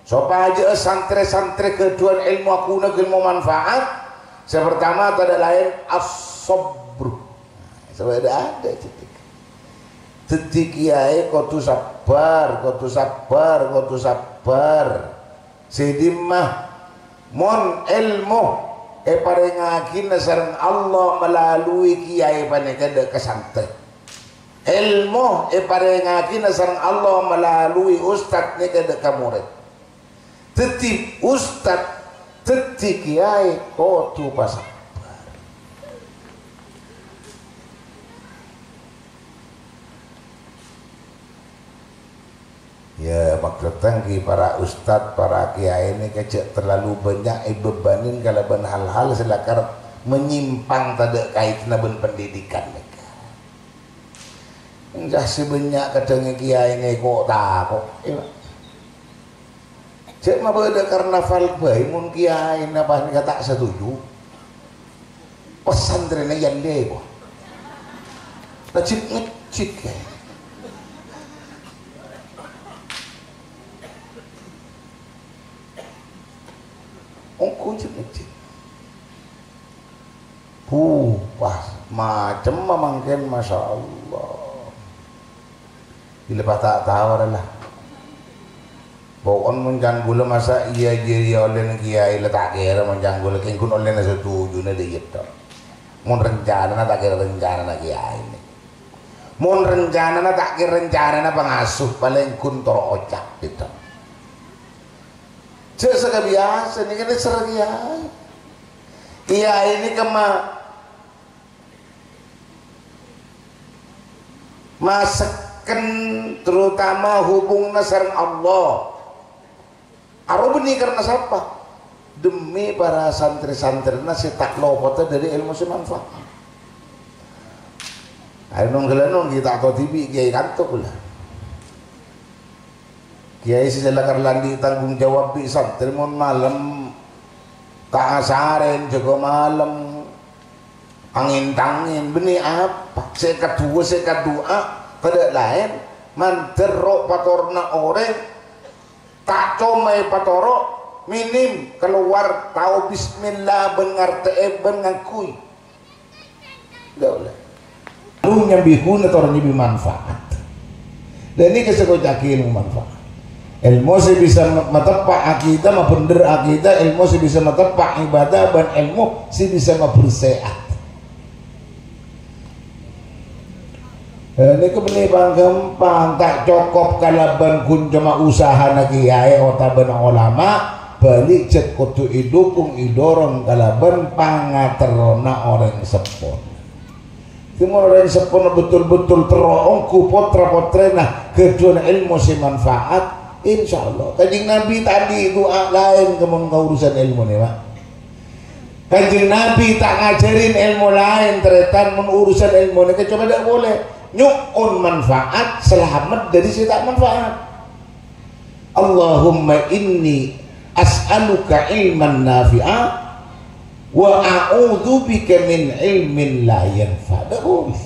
Sopajâ santrè-santrè ghâḍhuwân èlmo aghuna, èlmo manfaat. Sè partama tadâ' laèn as-sabr. Sopajâ aḍâ' cèṭèk. Dhâddhi kèyaè kodhu sabbhâr, kodhu sabbhâr, kodhu sabbhâr. Sè ḍimma, mon èlmo èparèngaghina sareng Allah malalui kèyaè panèka ḍâ' ka santrè. Èlmo èparèngaghina sareng Allah malalui ustad nèka ḍâ' ka morèd. Dhâddhi ustad, dhâddhi kèyaè kodhu pasabbhâr. Ya, maksodda ghi para ustad, para kèyaè nèka jhâ' terlalu bânnya' èbebbanin kalabân hal-hal sè lakar menyimpang tadâ' kaèdhânna bân pendidikan nèka. Enjâ' sè bânnya' kadhâng kèyaè nèko tako', ya. Jhâ' mabâḍâ karnaval bhâi mon kèyaèna panèka ta' setuju. Pesantrènna yâ lè, kok. Ngejjhit-ngejjhit, ya. Ongghu ngejjhit-ngejjhit. Bu, pas macemma mangkèn, masya Allah. Bilâ pas ta' tao rè la. Poko'en mon can ghulâ masa' iyâ jârèya ollèna kèyaè la ta' kèra mon can ghulâ kèng ghun ollèna setujuna ḍâ' iyâ tok. Mon rencanana ta' kèra rencanana kèyaè. Mon rencanana ta' kèra rencanana pangasuh palèng ghun toro' oca' ḍâ' tok. Jhâ' sakabiyasa nèka nèser kèyaè. Kèyaè nèka ma-, masekken terutama hubunganna sareng Allah. Aro bânnè karna sapa? Demi para santrè-santrèna sè ta' lopota ḍâri èlmo sè manfaat. Ayo nong ghellâ' nong ghi' ta' tao dhibi' kèyaè kanto ghulâ. Kèyaè sè lakar lanḍi' tanggung jawab bi' santrè mon malem ta' asarèn jâgâ malem, angèn-tangèn, bânnè apa? Sè kaduwâ, sè kaduwâ, tadâ' laèn, mandhâr ro' patoronna orèng, ta' coma èpatoro', minim kalowar tao bismillah bân ngartè'è bân ngangghuy. Ḍâ' ollè. Lu nyambi ghuna tor nyambi manfaat. Dan nèka sè koca'aghi èlmo manfaat. Èlmo sè bisa ma-, mateppa' akidah, mabhendher akidah, èlmo sè bisa mateppa' ibadah, bân èlmo sè bisa mabersè atè. Eh, nèka bânnè pangghâmpang, ta' cokop kalabân ghun coma usahana kèyaè otabâna olama, bâli jhât kodhu èdukung, èdorong kalabân pangaterrona orèng seppona. Dhimma orèng seppona betul-betul terro ongghu potra-potrèna ghâḍhuwân èlmo sè manfaat, insyaallah. Kanjeng Nabi ta' anḍi' du'a laèn ka mon ka urusan èlmo nèka, Pak. Kanjeng Nabi ta' ngajhârin èlmo laèn, tarètan, mon urusan èlmo nèka coma ḍâ' polè. Nyo'on manfaat, salamet ḍâri sè ta' manfaat. Allahumma inni as'aluka ilman nafi'a wa a'udzubika min ilmin la yanfa'. Ḍâ' polè.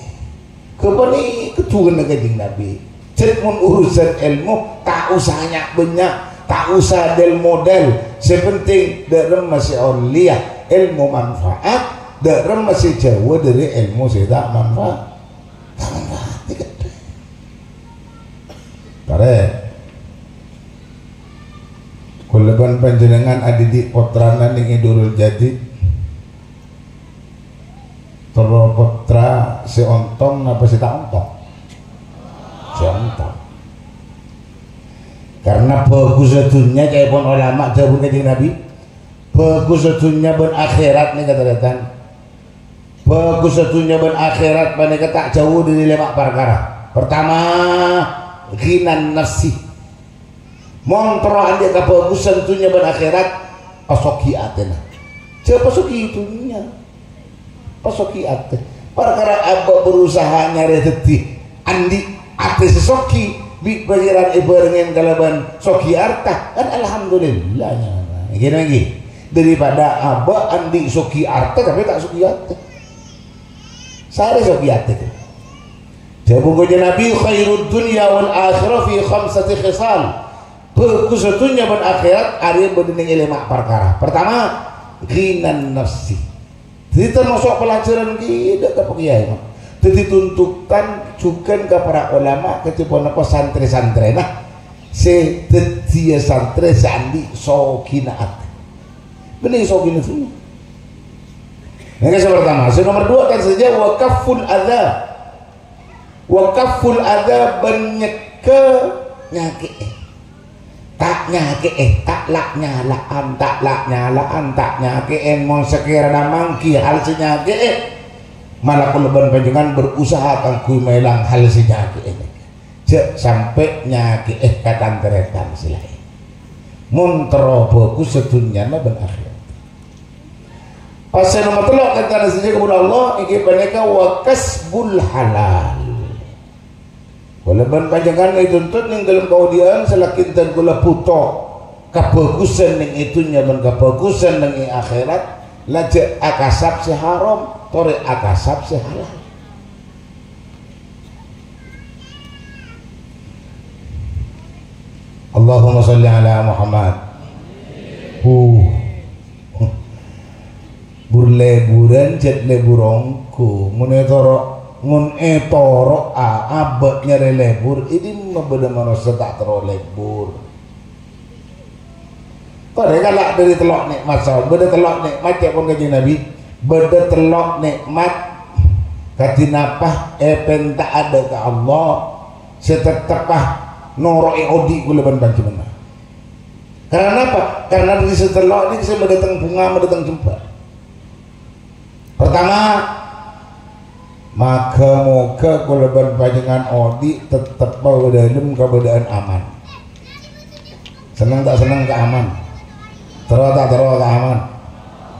Ghâpanèka du'ana Kanjeng Nabi. Jhât mon urusan èlmo, ta' osa nya'-bânnya', ta' osa del-model. Sè penting, dâ' remma sè ollèya èlmo manfaat, dâ' remma sè jhâuwâ dâri èlmo sè ta' manfaat. Ta' manfaat, ghâ'. Tarè. Kaulâ bân panjhennengngan adhidhi' pottrana nèng è Durul Jadid. Terro pottra sè ontong napa sè ta' ontong? Sè ontong. Karna bhâghussa dhunnya, ca'èpon olama, dhâbuna Kanjeng Nabi, bhâghussa dhunnya bân akhèrat nèka, tarètan. Bhâghussa dhunnya bân akhèrat panèka ta' jhâu dâri lèma' parkara. Pertama, ghinan nafsi. Mon terro andi' kabhâghusân dhunnya bân akhèrat, pasoghi atèna. Jhâ' pasoghi dhunnya. Pasoghi atè. Parkara abâ' berusaha nyarè dhâddhi andi' atè sè soghi, bi' Pangèran èbhârengngè kalabân soghi arta, kan alhamdulillah, nya. Èngghi, èngghi. Daripada abâ' andi' soghi arta, tapè ta' soghi atè. Sarè soghi atè, kan. Dhâbuna Kanjeng Nabi, "Khairud dunya wal akhirah fi khamsati khisal." Bhâghussa dhunnya bân akhèrat arèya bâdâ nèng è lèma' parkara. Pertama, ghinan nafsi. Dhâddhi, tamaso' pelajaran ghi' dâ' ka Pak Kiai, Mak. Dhâddhi, tuntutan jhughân ka para olama, kadhi ponapa santrè-santrèna sè dhâddhiyâ santrè sè andi' soghina atè. Bânnè soghina dhunnya. Nèka sè pertama. Sè nomer dua, kan saja, wa kafful adza. Wa kafful adza, bân nyegghâ nyakè'è. Ta' nyakè'è, ta' la'-nyala'an, ta' la'-nyala'an, ta' nyakè'è. Mon sakèrana mangghi hal sè nyakè'è, mala kaulâ bân panjhennengngan berusaha kaangghuy maèlang hal sè nyakè'è. Jhâ' sampè' nyakè'è ka tan-tarètan sè laèn. Mon terro bhâghus sè dhunnyana bân akhèrat. Pas sè nomer tello', kantana sè èjhâ' kabbhi Allah, èngghi panèka wa kasbul halal. Kaulâ bân panjhennengngan ètuntut nèng dâlem kaodi'ân, salaèn dhân kaulâ bhuto kabhâghusân nèng è dhunnya bân kabhâghusân nèng è akhèrat, la jhâ' akasap sè haram, torè akasap sè halal. Allahumma shalli ala Muhammad. Huh. Bur-lèburân jhât lèbur ongghu. Mon ètoro', mon ètoro'a abâ' nyarè lèbur, è dimma bâdâ manossa ta' terro lèbur? Padahal kala' dâri tello' nè'mat saos. Bâdâ tello' nè'mat, ca'èpon Kanjeng Nabi. Bâdâ tello' nè'mat kadhi napa èpènta'a dâ' ka Allah sè tetteppa noro'è odi' kaulâ bân panjhennengngan. Karana napa? Karana dâri sè tello' nèka sè madâteng bhunga, madâteng jembhâr. Pertama, maghâ-moghâ kaulâ bân panjhennengngan odi' tetteppa dâlem kabâdâ'ân aman. Senneng ta' senneng ka aman? Terro ta' terro ka aman?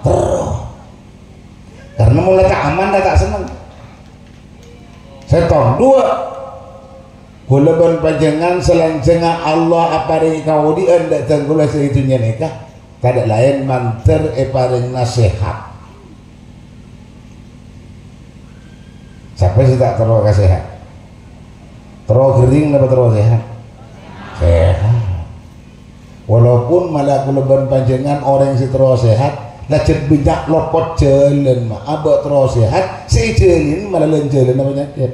Terro. Karana mon la ta' aman, la ta' senneng. Sèttong. Dua, kaulâ bân panjhennengngan salajângnga Allah aparèngè kaodi'ân dâ' dhân kaulâ sè è dhunnya nèka, tadâ' laèn mandhâr èparèng nasèhat. Sapa sè ta' terro ka sèhat? Terro ghering napa terro sèhat? Sèhat. Walaupun mala kaulâ bân panjhennengngan orèng sè terro sèhat, lajhât bânnya' lopot jhâlân, ma' abâ' terro sèhat, sè èjhâlâni mala lan-jhâlân panyakèt.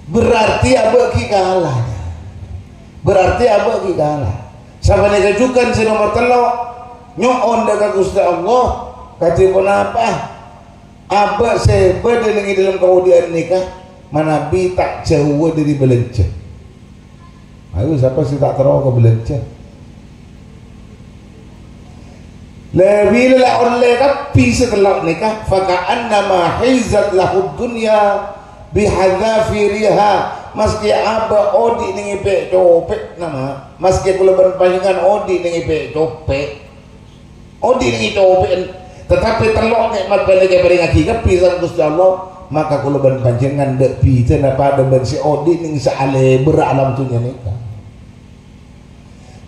Berarti abâ' ghi' kala. Berarti abâ' ghi' kala. Sapanèka jhughân sè nomer tello', nyo'on dâ' ka Ghustè Allah, kadhi ponapa? Abâ' sè bâdâ nèng è dâlem kaodi'ân nèka manabi ta' jhâuwâ dâri bâlânjhâ. Ayo, sapa sè ta' terro ka bâlânjhâ? Lè bilâ la ollè kabbhi sè tello' nèka, faka'annama hizat lahud dunya bihadzafiriha. Maskè abâ' odi' nèng è pè'-copè'na, ma'. Maskè kaulâ bân panjhennengngan odi' nèng è pè'-copè'. Odi' nèng è copè'en, tatapè tello' nè'mat panèka èparèngaghi kabbhi sareng Ghustè Allah, maka kaulâ bân panjhennengngan dâ' bhidhâna padâ bân sè odi' nèng saalèbâr alam dhunnya nèka.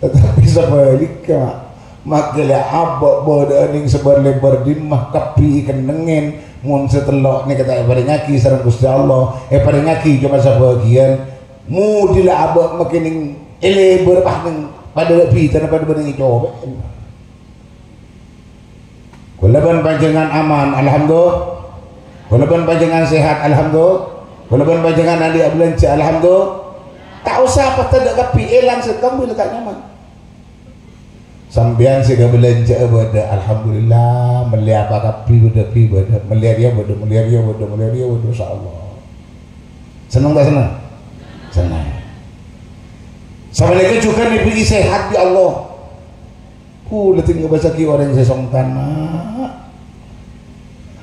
Tatapè sabhâligghâ, ma', makkèla abâ' bâdâ'â nèng sabâr-lèbâr dimma kabbhi èkennengngè, Mon sè tello' nèka ta' èparèngaghi sareng Ghustè Allah, èparèngaghi coma sabâgiyân, mudhil abâ' makènèng èlèbâr, pas nèng padâ bhidhâna padâ bânnè ècobâ. Kaulâ bân panjhennengngan aman, alhamdulillah. Kaulâ bân panjhennengngan sehat, alhamdulillah. Kaulâ bân panjhennengngan andi' abâlânjhâ, alhamdulillah. Ta' osa pas tadâ' kabbhi, èlang sèttong bilâ ta' nyaman. Sampèyan sè kabâlânjhâ'â bâdâ, alhamdulillah, mellè apa kabbhi bâdâ, kabbhi bâdâ, mellè rèya bâdâ, mellè rèya bâdâ, mellè rèya bâdâ, insyaallah. Senneng ta' senneng? Senneng. Sapanèka jhughân èbhâghi sehat bi' Allah. Kaulâ tèng ngabâsaghi orèng sè songkan, Ma'.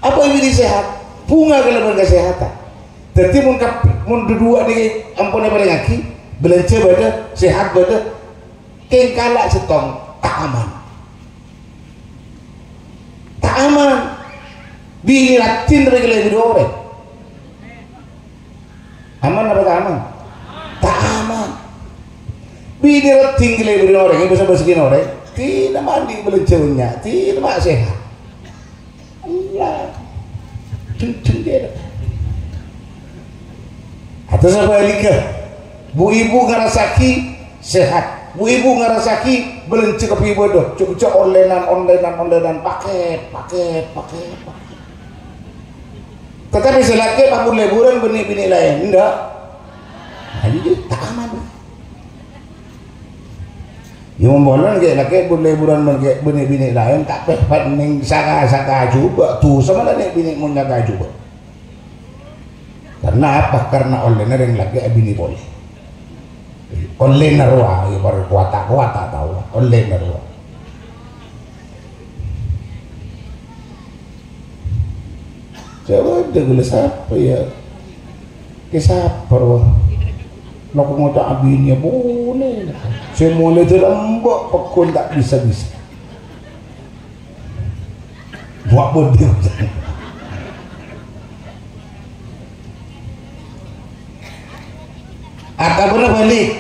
Apa èbhâghi sehat? Bhunga kalabân kasehatan. Dhâddhi mon kab-, mon duduwâ' nèka ampon èparèngaghi, bâlânjhâ bâdâ, sehat bâdâ, Kèng kala' sèttong, ta' aman. Ta' aman. Binè raddhin tapè kalèbâdhâ orèng. Aman apa ta' aman? Ta' aman. Binè raddhin kalèbâdhâ orèng, bâsa-bâsaghin orèng. Dinah ma' andi' bâlânjhâ bânnya', dinah ma' sehat. Ella. Deng-deng kèra. Atau sabhâligghâ, bu-ibu ngarassaghi sehat, bu-ibu ngarassaghi bâlânjhâ kabbhi bâdâ, jhâ'-jhâ' onlènan, onlènan, onlènan, paket, paket, paket, paket. Tetapi sè lakè' pas mon lèbhuran bânnè binè laèn, endak? Nah, ini ta' aman. Yâ, mon polana ghi' lakè' bun lèbhuran mon ghi' bânnè binè laèn, ta' pèpat neng saka-saka jhubâ', dhusa mala nè' binè mon nyaka jhubâ'. Karna apa? Karna ollèna rèng lakè' abinè polè. Ollèna rowa, yâ, para kowata-kowata tao, ollèna rowa. Jâwâb dâ' ghulâ sapa, yâ? Kè sapa, rowa? Lako ngoca' abinè polè. Sè molè dâ' lambâ' pèkkon ta' bisa-bisa. Buwâ' budi. Atabâna bâli.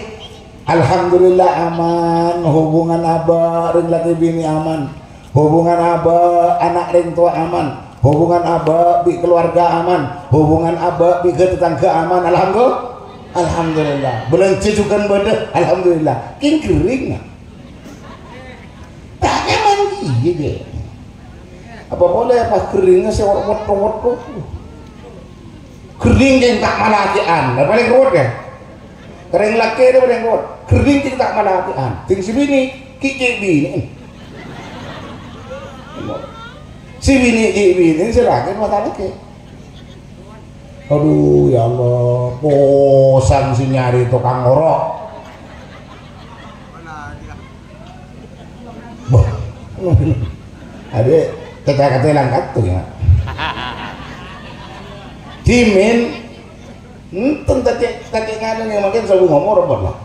Alhamdulillah aman, hubungan abâ' rèng lakè binè aman, hubungan abâ' ana' rèng towa aman, hubungan abâ' bi' keluarga aman, hubungan abâ' bi' tatangghâ aman. Alhamdulillah. Alhamdulillah. Bâlânjhâ jhughân bâdâ. Alhamdulillah. Kèng ghering, nah. Ta' nyaman iyâ, jâ. Apa polè pas gheringnga sè wot-, wot-, wot-, ghering kèng ta' malakè'an. Lah, palèng ruwet, yâ. Rèng lakè' rèya palèng ruwet. Ghering kèng ta' malakè'an. Ding sè binè, ghi' cè' binè. Sè binè ghi' binè, sè lakè' masalakè'. Aduh, ya Allah, posang sè nyarè tokang oro'. Boh. Adè, kata-kata langkat tuh, ya. Dimin, enten tadi, tadi nganu yang makin sabu ngomong robot lah.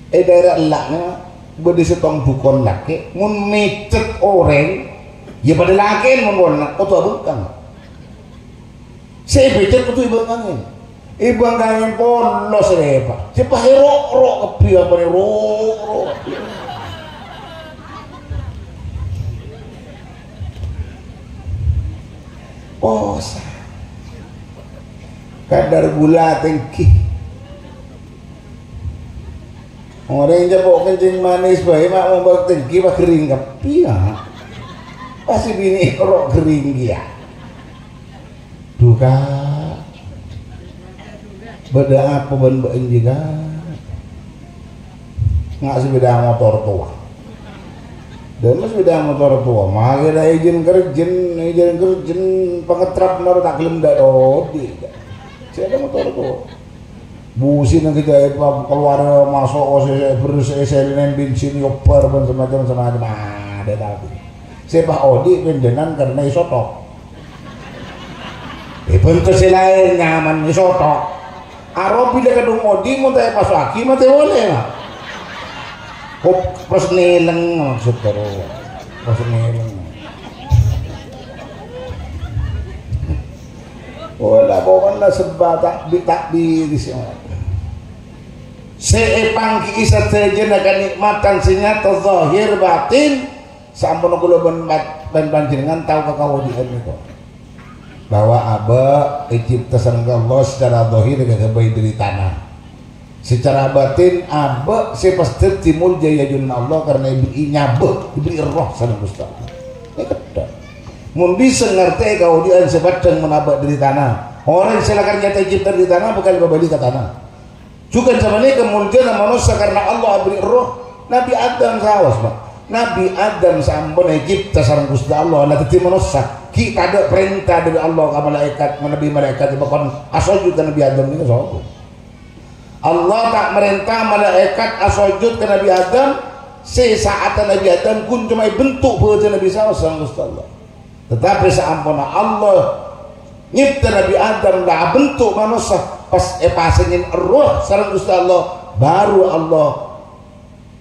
È daerah ella'na bâdâ sèttong dhukon lakè', mon mècet orèng, ya padâ lakè'en mon wonna, kodhu abângkang. Sè èpècet kodhu èbângkangè. Èbângkangè polos rèpa. Sè pas èro'-ro' kabbhi apana ro'-ro'. Posa. Kadar gula tèngghi. Orèng jhâ' po' kencing manis bhâi, ma' mombâk tèngghi, pas ghering kabbhi, ya. Pas sè binè' ro' ghering kèya. Duka. Bâdâ apa bân bâ'na jiyâ, Ka'? Nga' sepeda motor towa. Dâmma sepeda motor towa, makkèna ijin kerjhân, ijin kerjhân pangetrap noro' ta' ghellem dâ' odi'. Sepeda motor towa. Businna kita itu keluar masuk, oh, se-, se-, beres, eh, selenan bensin, yobar, dan semacam-semacam. Ada tapi. Sè pas odi' pendhenan karena isotok. Eh, bentuk sè laèn nyaman isotok. Aro bilâ kadhung odi' mon ta' èpaso'aghi matè polè, Mak. Kop-, pas neleng maksud karo. Pas neleng. Wala pokokna sebba takbi-, takbir sè, sè èpangghi'i sadhâjâna kanikmatan sè nyata zahir batin, samponna kaulâ bân, bân panjhennengngan tao ka kawâdhi'ân nèko. Bahwa abâ' ècipta sareng Allah secara zahir kaghâbây dâri tana. Secara batin, abâ' sè pas dhâddhi molja è ajunanna Allah karena èberri'i nyabâ, èberri'i erroh sareng Ghustè Allah. Nèka dhâ'. Mon bisa ngartè'è kaodi'ân sè paddhâng mon abâ' dâri tana. Orèng sè lakar nyata ècipta dâri tana bhâkal èpabâli ka tana. Jhughân sapanèka moljâna manossa karena Allah aberri' erroh. Nabbhi Adam saos, Pak. Nabbhi Adam saamponna ècipta sareng Ghustè Allah, la dhâddhi manossa. Ghi' tadâ' parènta dâri Allah ka malaèkat, manabi malaèkat èpakon asojud ka Nabbhi Adam nèka sapa? Allah ta' marènta malaèkat asojud ka Nabbhi Adam, sè sa'atta Nabbhi Adam ghun coma èbentuk bhâdhânna bi' saos sareng Ghustè Allah. Tatapè saamponna Allah nyipta Nabbhi Adam la abentuk manossa, pas èpasèngè erroh sareng Ghustè Allah, baru Allah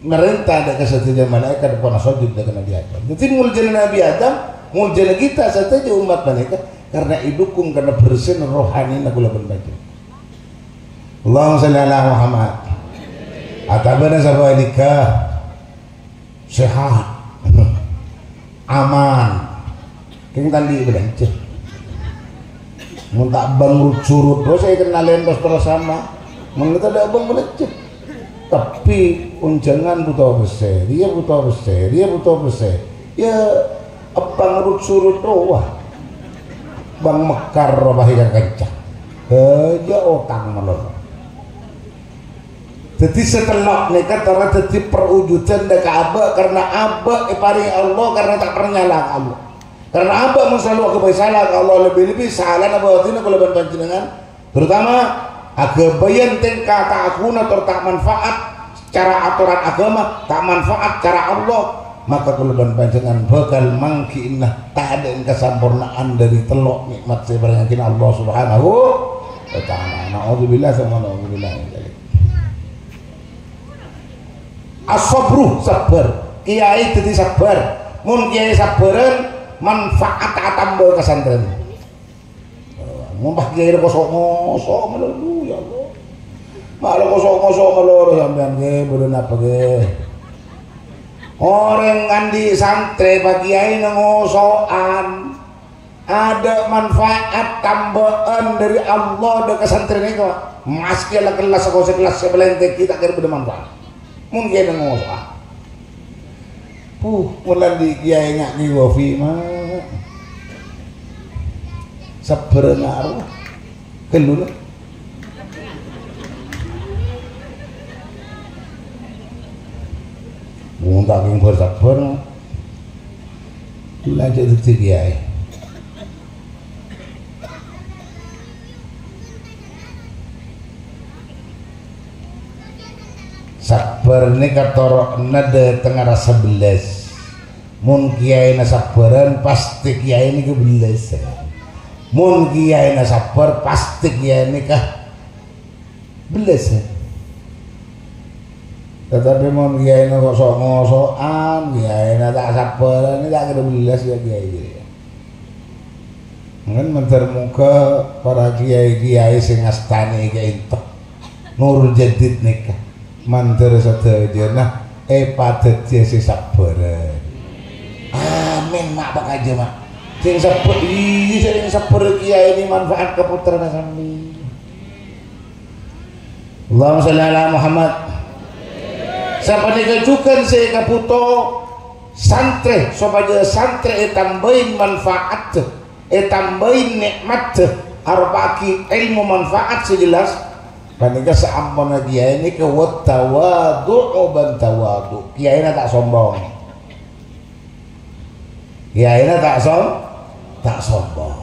marènta dâ' ka sadhâjâ malaèkat pon asojud dâ' ka Nabbhi Adam. Dhâddhi, moljâna Nabbhi Adam, moljâna kita sadhâjâ ommat panèka karena èdukung karena bersèna rohanina kaulâ bân panjhennengngan. Allahumma shalli ala Muhammad. Atabâna sabhâligghâ. Sehat. Aman. Kèng ta' andi' bâlânjhâ. Mon ta' bâng rut-surut, terros sè èkennalè terros-terros sama. Mon tadâ' bâng bâlânjhâ. Tapè onjhângan bhuto pèssè, rèya bhuto pèssè, rèya bhuto pèssè. Yâ, èbâng rut-surut rowa. Bâng mekar rowa bâi ka kanca. Hâjâ otang malolo. Dhâddhi sè tello' nèka tara dhâddhi perwujudan dâ' ka abâ', karna abâ' èparèngè Allah karna ta' parlo nyala ka Allah. Karna abâ' mon salalu aghâbây sala ka Allah, lebbi-lebbi salana bâdhina kaulâ bân panjhennengngan, terutama aghâbâyân tèngka ta' aghuna tor ta' manfaat cara atoran aghâma, ta' manfaat cara Allah, maka kaulâ bân panjhennengngan bhâkal mangghi'na tadâ' kasamporna'an dâri tello' nè'mat sè èparèngaghi Allah Subhanahu wa Ta'ala. Na'udzubillah, tsumma na'udzubillah min dzalik. As-sabru, sabbhâr. Kèyaè dhâddhi sabbhâr. Mon kèyaè sabbhârân, manfaat atamba ka santrèna. Mon pas kèyaè ngoso'-ngoso' malolo, ya Allah. Malah ngoso'-ngoso' malolo sampèyan, ghi, bâdâ napa, ghi? Orèng andi' santrè, pa kèyaèna ngoso'an. Adâ' manfaat tambâ'ân dâri Allah dâ' ka santrè nèka, Pak. Maskè la kellas soko sè kellas sè palèng tèngghi ta' kèra bâdâ manfaat. Mon kèyaè ngoso'a. Puh, mon la andi' kèyaè nga' ghi wafi, ma'. Sabbhâr nga' rowa. Ghâllu, la. Wong ta' kèng bhâr-sabbhâr. La jhâ' dhâddhi kèyaè. Sabbhâr nèka toro'na dâtengnga rassa bellas. Mon kèyaèna sabbhârân, pastè kèyaè nèka bellas. Mon kèyaèna sabbhâr, pastè kèyaè nèka bellas. Tatapè mon kèyaèna ngoso'-ngoso'an, kèyaèna ta' sabbhârân, ta' kèra bellas ya kèyaè. Mangkana mandhâr moghâ para kèyaè-kèyaè sè ngastanè ka'dinto Nurul Jadid nèka, mandhâr sadhâjâna èpadhâddhiyâ sè sabbhârân. Amin, ma' pakajâ, ma'. Sè sabbhâr, iyâ, sè sabbhâr kèyaè nèka manfaat ka pottrana sampèyan. Allahumma shalli ala Muhammad. Sapanèka jhughân sè èkabhuto santrè, sopajâ santrè ètambâi manfaatta, ètambâi nè'matta, aropa'aghi èlmo manfaat sè jelas. Panèka saamponna kèyaè nèka wa tawadhu'u ban tawadhu'. Kèyaèna ta' sombong. Kèyaèna ta' som-, ta' sombong.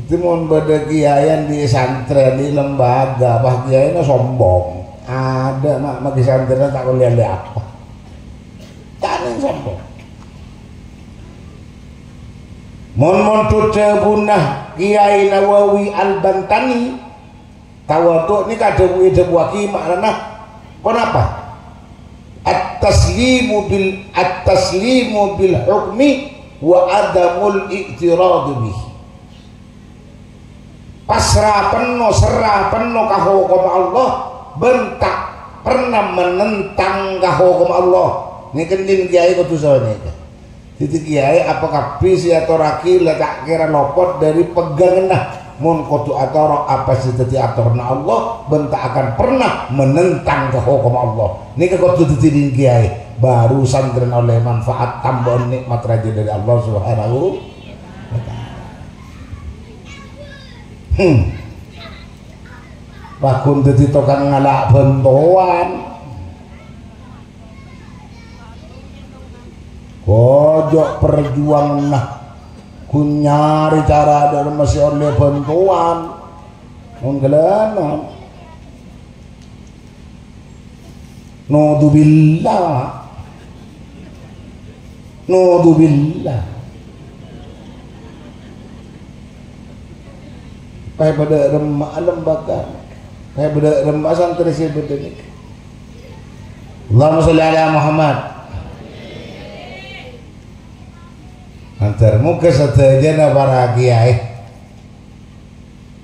Dhâddhi mon bâdâ kèyaè andi' santrè, andi' lembaga, pas kèyaèna sombong. Adâ', ma', maghi santrèna ta' ollè-ollè apa. Ta' nèng sombong. Mon mondhut dhâbuna Kèyaè Nawawi Al-Bantani, Tawadhu' nèka dhâbu-, èdhâbuwaghi ma'nana ponapa? At-taslimu bil, at-taslimu bil hukmi wa adamul i'tiradu bih. Pasra penno, serra penno ka hokomma Allah, bân ta' perna menentang ka hokomma Allah. Nèka din kèyaè kodhu sapanèka. Dhâddhi kèyaè apa kabbhi sè èatorraghi la ta' kèra lopot dhâri pegghanganna. Mon kodhu atoro' apa sè dhâddhi atoranna Allah, bân ta' akan pernah menentang ka hokomma Allah. Nèka kodhu dhâddhi dhing kèyaè, baru santrèna ollè manfaat tambâ'ân nè'mat rajâ dhâri Allah Subhanahu wa Ta'ala. Hmm. Pagghun dhâddhi tokang ngala' bhântowan. Ojo' parjuwângnga, ghun nyarè cara dhâ' remma sè ollè bhântowan. Mon ghâlânon. Naudzubillah. Naudzubillah. Pas padâ remma'a lembaga. Pas padâ remma'a santrè sè bâdâ nèka. Allahumma sholli ala Muhammad. Mator moghâ sadhâjâna para kèyaè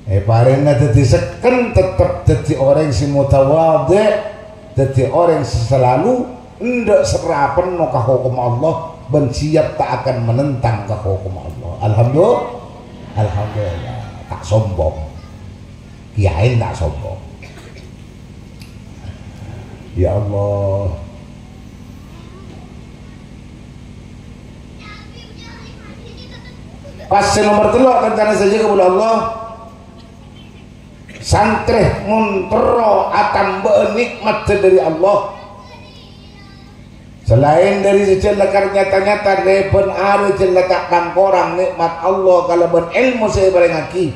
èparèngana dhâddhi sekken, tettep dhâddhi orèng sè mutawadhi', dhâddhi orèng sè salalu endâ' sèrra penno ka hokomma Allah, bân siap ta' akan menentang ka hokomma Allah. Alhamdulillah. Alhamdulillah. Ta' sombong. Kèyaè ta' sombong. Ya Allah. Pas sè nomer tello', tan-tarètan sadhâjâ kaulâ Allah. Santrè mon terro atambâ'â nè'mat dhâri Allah. Salaèn dhâri sè jhâ' lakar nyata-nyata, rè bân arè jhâ' la ta' tang-korang nè'mat Allah kalabân èlmo sè èparèngaghi.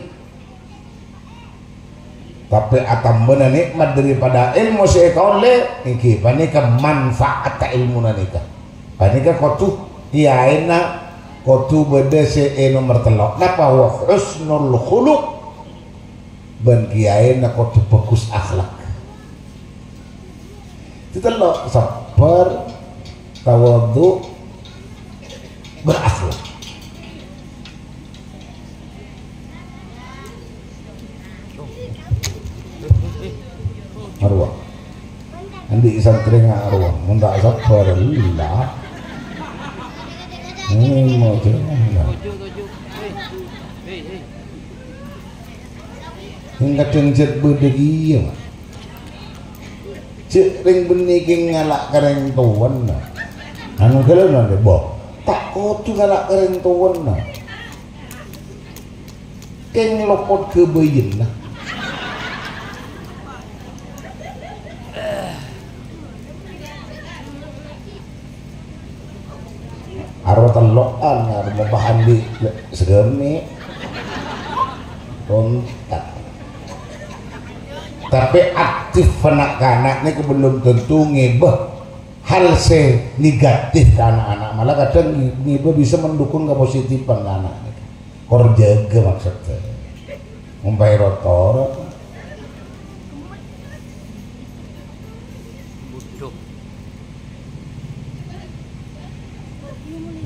Tapè atambâna nè'mat daripada èlmo sè èkaollè, èngghi panèka manfaatta èlmona nèka. Panèka kodhu kèyaèna kodhu bâdâ sè è nomer tello'. Napa? Wa husnul khuluq. Bân kèyaèna kodhu bhâghus akhlak. Sè tello', sabbhâr, tawadhu, berakhlak. Arowa. Andi' santrè nga' arowa. Mon ta' sabbhâr, lella. Hmm, mau jalan. Sè kadhâng jhât bâdâ kèya, Pak. Jhâ' rèng bânnè kèng ngala' ka rèng towana. Anu ghâlâna, Dè', bo. Ta' kodhu ngala' ka rèng towana. Kèng lopot ghâbâyânna. Aro tello'an, aro mopahan di segami. Kontak. Tapi aktif na'-kana' nèko belum tentu ngibâ hal sè negatif ka na'-kana'. Malah kadhâng ngibâ bisa mendukung kepositifan ka na'-kana'. Kor jâgâ maksudnya. Ompay ro-toro.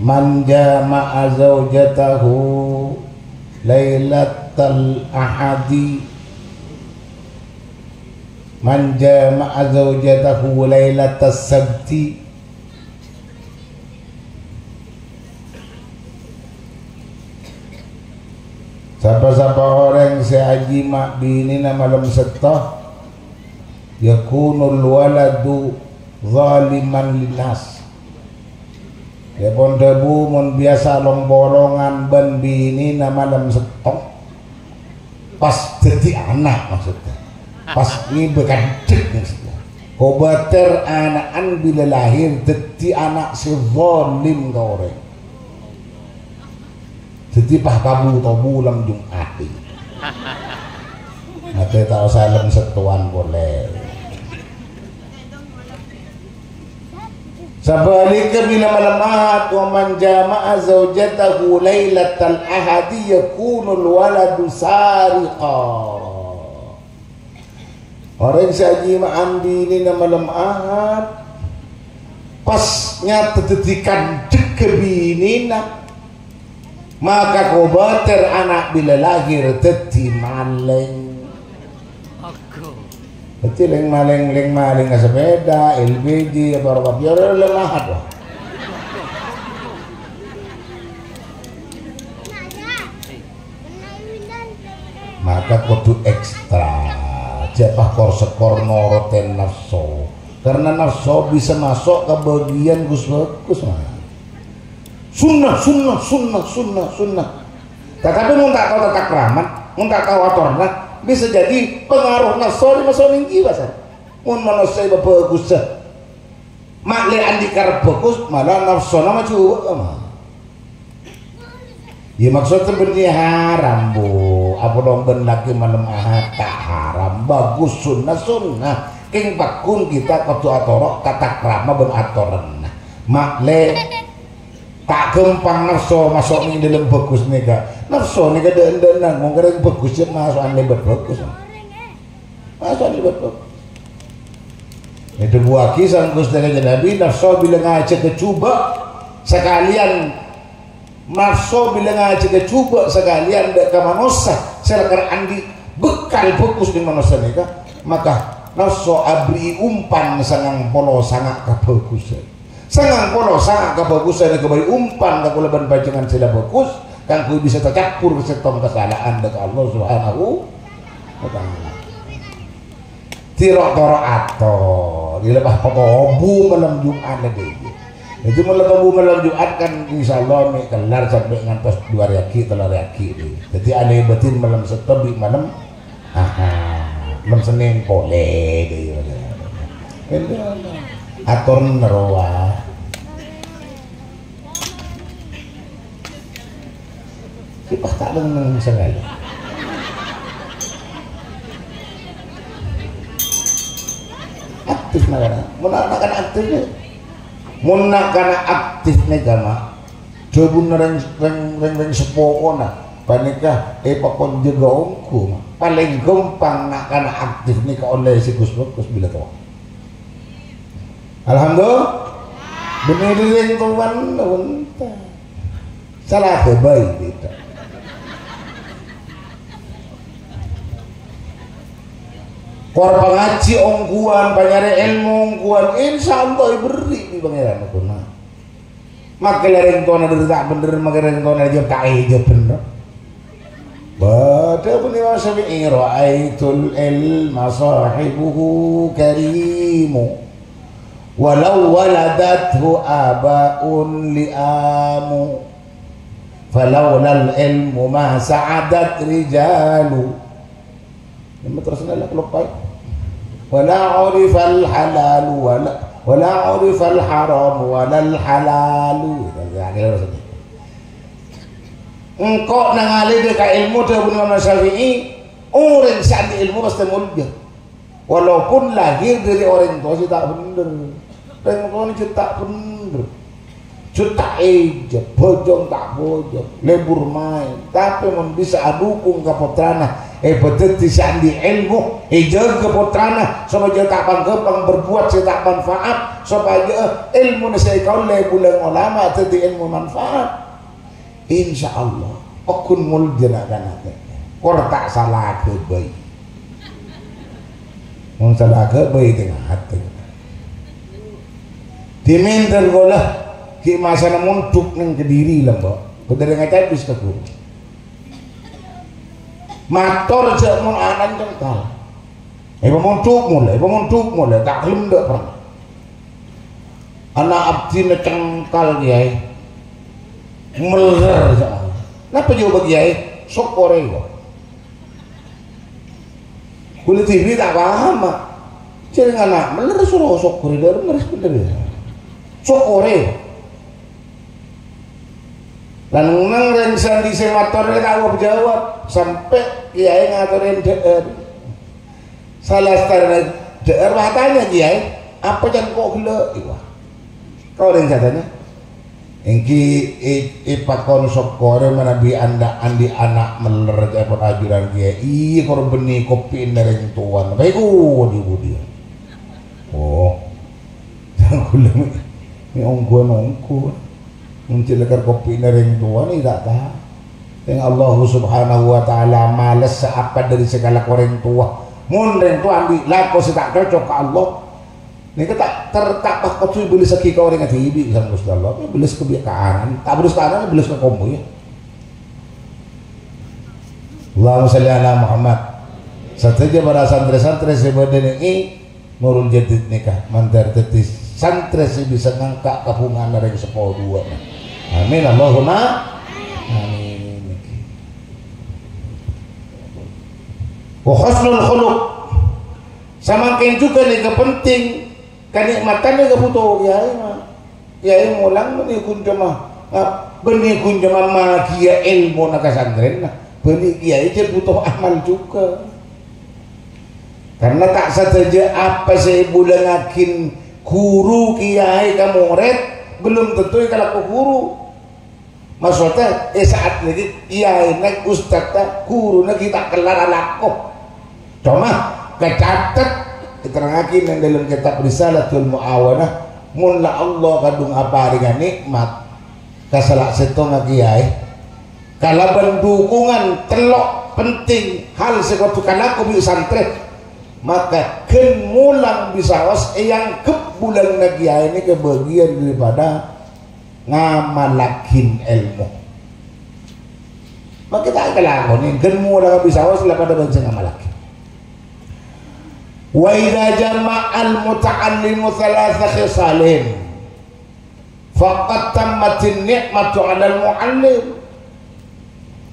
Man jama'a zaujatahu lailatal ahadi. Man jama'a zaujatahu lailatas sabti. Sapa-sapa orèng sè ajima' binèna malem Sètto, yakunul waladu zaliman linnas. Èpon dhâbu mon biyasa long-polongan bân binèna malem Sètto, pas dhâddhi ana' maksudnya. Pas ngibâ kandhek maksudnya. Kobâtèr ana'an bilâ lahir dhâddhi ana' sè zalim ka orèng. Dhâddhi pas kabu-tobu lem Jum'at. Atè ta' osa lem Sèttowan polè. Sabhâligghâ bilâ malem Ahad, "Wa man jama'a zaujatahu lailatal ahadi yakunul waladu sariqa." Orèng sè ajima'an binèna malem Ahad, pas nyata dhâddhi kandhek ka binèna, maka kobâtèr ana' bilâ lahir dhâddhi malèng. Dhâddhi lèng-malèng, lèng-malèng ka sepèda, L P G, apa-apa, biar lem Ahad, wah. Maka kodhu ekstra, jhâ' pas kor-sekor norottè nafso. Karena nafso bisa maso' ka bâgiyân gus-bhâghus, Mas. Sunnah, sunnah, sunnah, sunnah, sunnah. Tatapi mon ta' tao tatakraman, mon ta' tao atorra, bisa jadi pengaruh nafso rè maso' neng jiwa, San. Mon manossa èpabhâghusa, ma'lè andi' karep bhâghus, malah nafsona maju, Mas. Iyâ, maksodda bânnè haram, Bu. Apolong bân lakè malem Ahad, ta' haram. Bhâghus, sunnah, sunnah. Kèng pagghun kita kodhu atoro' tatakrama bân atoranna. Ma'lè ta' ghâmpang nafso maso' neng dâlem bhâghus nèka. Nafso nèka dâ'-endâ'ân, mon karè bhâghus jhâ' maso'an lèbât bhâghus. Maso'an lèbât bhâghus. Èdhâbuwâghi sareng Ghustè Kanjeng Nabi, nafso bilâ ngajhâghâ jhubâ' sakalèyan, nafso bilâ ngajhâghâ jhubâ' sakalèyan dâ' ka manossa sè lakar andi' bhâkal bhâghus neng manossa nèka, maka nafso aberri'i umpan sangang polo sanga' kabhâghusân. Sangang polo sanga' kabhâghusân èghâbây umpan ka kaulâ bân panjhennengngan sè la bhâghus, kaangghuy bisa tacabbhur ka sèttong kasala'an dâ' ka Allah Subhanahu wa Ta'ala. Tiro-toro ator, ila pas patobu malem Jum'at la dhâddhi. Dhâddhi, mon la tobu malem Jum'at kan insyaallah mè' kellar sampè' ngantos du arè aghi', tello arè aghi', dhâddhi. Dhâddhi, alèbâdhin malem Sètto bi' malem Ahad, malem Sennèn polè, dhâddhi. Ator rowa. Sè pas ta' neng-neng sakalè. Aktif na'-kana'. Mon na'-kana' aktif nè-, mon na'-kana' aktif nèka, Ma', dhâbuna rèng, rèng, rèng, rèng seppo kona, panèka èpakon jâgâ ongghu, Ma'. Palèng ghâmpang na'-kana' aktif nèka ollè sè gus-bhâghus bilâ towa. Alhamdulillah. Bânnè rèng towana, bhunten. Sala ghâbây, bhidhâ. Kor pangajhi ongghuwân, panyarè èlmo ongghuwân, insyaallah èberri' bi' Pangèran, bhunten. Makkè la rèng towana dhâri ta' bhendher, makkè rèng towana jâ' ta' èjâ bhendher. Bâ, dhâbuna Imam Syafi'i, "Ra'aitul ilma sahibuhu karimu, walau waladathu aba'un li'amu. Falaulal ilmu ma sa'adat rijalu." Ini terus ini lah, keloppai. "Wala urifal halalu, wala, wala urifal haramu, walal halalu." Ya, gitu maksudnya. Engko' nangalè dâ' ka èlmo, dhâbuna Imam Syafi'i, orèng sè andi' èlmo pastè molja. Walaupun lahir dâri orèng towa sè ta' bhendher. Rèng towana jâ' ta' bhendher. Jâ' ta' èjâ, bhâjâng ta' bhâjâng, lebur maèn. Tapè mon bisa adukung ka pottrana, èpadhâddhi sè andi' èlmo, èjâgâ pottrana, sopajâ ta' pang-ghâmpang berbuat sè ta' manfaat, sopajâ èlmona sè èkaollè bulâ olama dhâddhi èlmo manfaat. Insyaallah, pagghun molja na'-kana'. Kor ta' sala ghâbây. Mon sala ghâbây, tè-ngatè. Dimènter kaulâ, ghi' masana mondhuk neng Kediri, lambâ'. Bhendher ngacabis ka ghuru. Mator jâ' mon ana'na cengkal. Èpamondhuk molè, èpamondhuk molè, ta' ghellem dâ' pernah. Ana' abdhina cengkal, Kèyaè. Meller, jâ'. Napa jâwâbbhâ Kèyaè? Sokkorè, kok. Kulâ dhibi' ta' paham, Ma'. Jârèng ana' meller soro sokkorè, dâ' remma bhendher, yâ. Sokkorè. Lan neng rèng sè andi' sè mator ta' jâwâb-jâwâb, sampè' Kèyaè ngatorè dhâ'âr. Salastarèna dhâ'âr, wah, atanya Kèyaè, "Apa can engko' ghellâ'?" Èwa. Ka orèng sè atanya, "Èngghi è-, èpakon sokkorè manabi anda-, andi' ana' meller ca'èpon ajunan Kèyaè, iyâ kor bânnè kopi'na rèng towana." Apa èko, budi-budiyân? Oh. Kaulâ mè', mè' ongghuwân-ongghuwân. Mon cè' lakar kopi'na rèng towa nè ta' tao. Yang Allah Subhanahu wa Ta'ala malessa apa dâri sè èkalako rèng towa. Mon rèng towa andi' lako sè ta' cocok ka Allah, nèka ta', ter-, ta' pas kodhu èbâlessaghi ka orèng kadhibi' sareng Ghustè Allah. Èbâlessa ka bi-, ka ana'na. Ta' bâlessa ka ana'na, bâlessa ka kompoyya. Allahumma shalli ala Muhammad. Sadhâjâ para santrè-santrè sè bâdâ nèng è Nurul Jadid nèka mandhâr dhâddhi santrè sè bisa ngangka' kabhungana rèng seppo duwâ'na. Amin, Allahumma amin. Wa husnul khuluq. Samangkèn jhughân nèka penting, kanè'matan nèka bhuto kèyaè, ma. Kèyaè molang bânnè ghun coma, ah, bânnè ghun coma magiyâ èlmona ka santrèna, bânnè kèyaè jhâ' bhuto amal jhughân. Karna ta' sadhâjâ apa sè èbulângaghi ghuru kèyaè ka morèd, belum tentu èkalako ghuru. Maksodda, è sa'at nèkè, kèyaèna, ustadda, ghuruna ghi' ta' kellar alako. Coma, kacatet, èterrangngaghi neng dâlem kètab Risalatul Mu'awanah, mon la Allah kadhung aparènga nè'mat ka sala sèttonga kèyaè, kalabân dhukungan tello' penting hal sè kodhu kalako bi' santrè, maka ghân molang bisaos èangghep bulâna kèyaè nèka bâgiyân daripada ngamallaghi èlmo. Maka ta' èkalakonè, ghân molang bisaos la padâ bân sè ngamallaghi. Wa idza jama'al muta'allimu tsalatsa khisalin, faqad tammatin ni'matu 'alal mu'allim.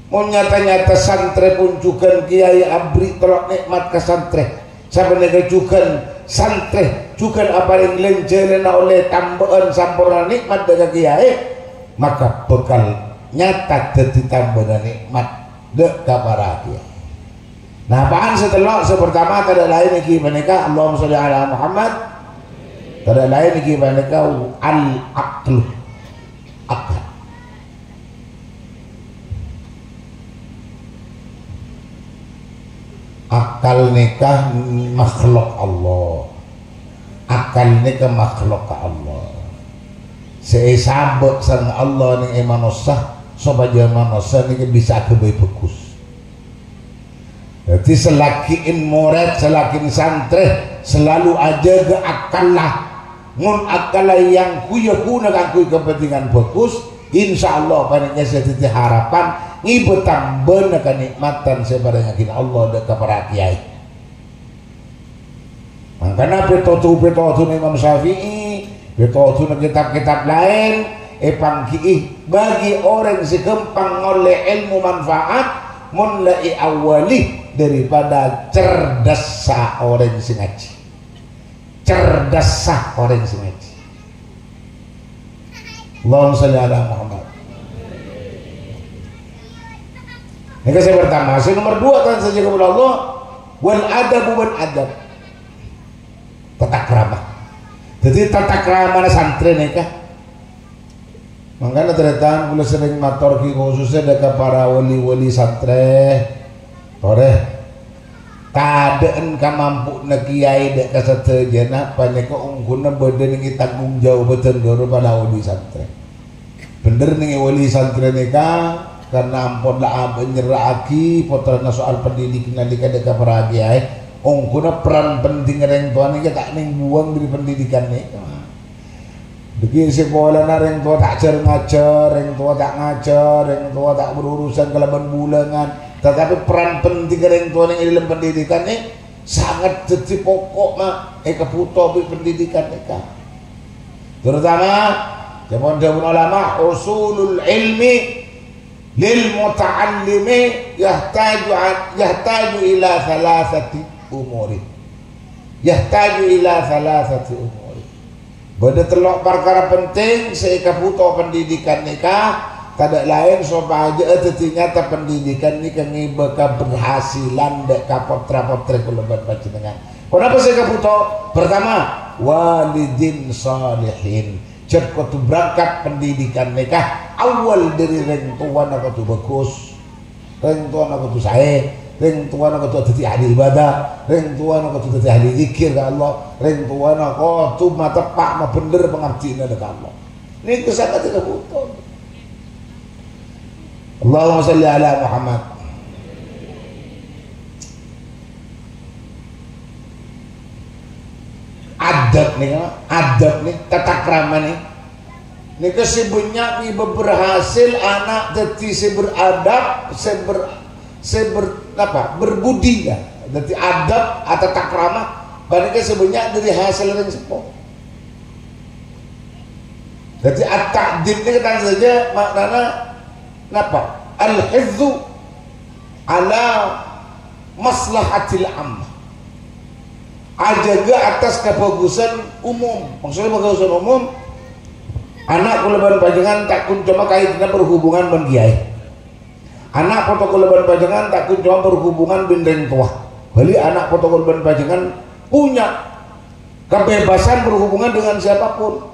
Mon nyata-nyata santrè pon jhughân kèyaè aberri' tello' nè'mat ka santrè, sapanèka jhughân santrè, jhughân aparèng lan-jhâlânna ollè tambâ'ân samporna nè'mat dâ' ka kèyaè, maka bhâkal nyata dhâddhi tambâna nè'mat dâ' ka para kèyaè. Nah, apaan sè tello'? Sè partama tadâ' laèn èngghi panèka, Allahumma sholli ala Muhammad. Tadâ' laèn èngghi panèka al-aqlu. Akal. Akal nèka makhluk Allah. Akal nèka makhluk Allah. Sè èsabâ' sareng Allah nèng è manossa, sopajâ manossa nèka bisa aghâbây bhâghus. Dhâddhi, salaghina morèd, salaghina santrè, salalu ajâgâ akkalla. Mon akkalla èangghuy ghuna kaangghuy kabhândhingan bhâghus, insyaallah panèka sè dhâddhi harapan ngibâ tambâna kanè'matan sè èparèngngaghi Allah dâ' ka para kèyaè. Mangkana pètodhu-pètodhuna Imam Syafi'i, pètodhuna kètab-kètab laèn, èpangghi'i bagi orèng sè ghâmpang ngollè èlmo manfaat, mon la èawali daripada cerdassa orèng sè ngajhi. Cerdassa orèng sè ngajhi. Allahumma sholli ala Muhammad. Nèka sè partama, sè nomer dua kan saja kepada Allah, wal adabu wal adab. Tata krama. Dhâddhi tata kramana santrè nèka. Mangkana tarètan kaulâ serrèng mator ghi khususnya dâ' ka para wali-wali santrè. Torè. Tadâ'ân kamampu'na kèyaè dâ' ka sadhâjâna panèka ongghuna bâdâ nèng è tanggung jawab bhâdhân dhârâ para wali santrè. Bhender nèng è wali santrè nèka, karna ampon la abâ' nyerra'aghi pottrana soal pendidik nalèka dâ' ka para kèyaè, ongghuna peran penting rèng towa nèka ta' nèng buwâng dâri pendidikan nèka. Dhâggi' sè polana rèng towa ta' jhâr-ngajhâr, rèng towa ta' ngajhâr, rèng towa ta' berurusan kalabân bulângan, tatapè peran penting rèng towa nèng è dâlem pendidikan nèka sanget dhâddhi poko', ma, èkabhuto bi' pendidikan nèka. Terutama, jhâman dhâbuna ulama, usulul ilmi lil muta'allimi yahtaju, yahtaju ila thalathati umuri. Yahtaju ila thalathati umuri. Bâdâ tello' parkara penting sè èkabhuto pendidikan nèka, tadâ' laèn sopajâ dhâddhi nyata pendidikan nèka ngibâ kaberhasilan dâ' ka pottra-pottrè kaulâ bân panjhennengngan. Ponapa sè èkabhuto? Pertama, walidin shalihin. Jhât kodhu berangkat pendidikan nèka awal dâri rèng towana kodhu bhâghus. Rèng towana kodhu saè, rèng towana kodhu dhâddhi ahli ibadah, rèng towana kodhu dhâddhi ahli zikir ka Allah, rèng towana kodhu mateppa' mabhendher pangabdhina dâ' ka Allah. Nèka sanget èkabhuto. Allahumma shalli ala Muhammad. Adab nèka, adab nèka, tata krama nèka. Nèka sè bânnya' ngibâ berhasil ana' dhâddhi sè beradab, sè ber-, sè ber-, Napa? Berbudi, ya. Dhâddhi adab, tata krama, panèka sè bânnya' dhâri hasèl rèng seppo. Dhâddhi at-ta'dib nèka tang sadhâjâ maknana napa? Al-hifdzu ala maslahatil ammah. Ajâgâ atas kabhâghusân umum. Maksudnya kabhâghusân umum, ana' kaulâ bân panjhennengngan ta' kun coma kaèdhina berhubungan bân kiyaè. Ana' poto kaulâ bân panjhennengngan ta' kun coma berhubungan bân rèng towa. Bâli ana' poto kaulâ bân panjhennengngan punya kebebasan berhubungan dengan siapapun.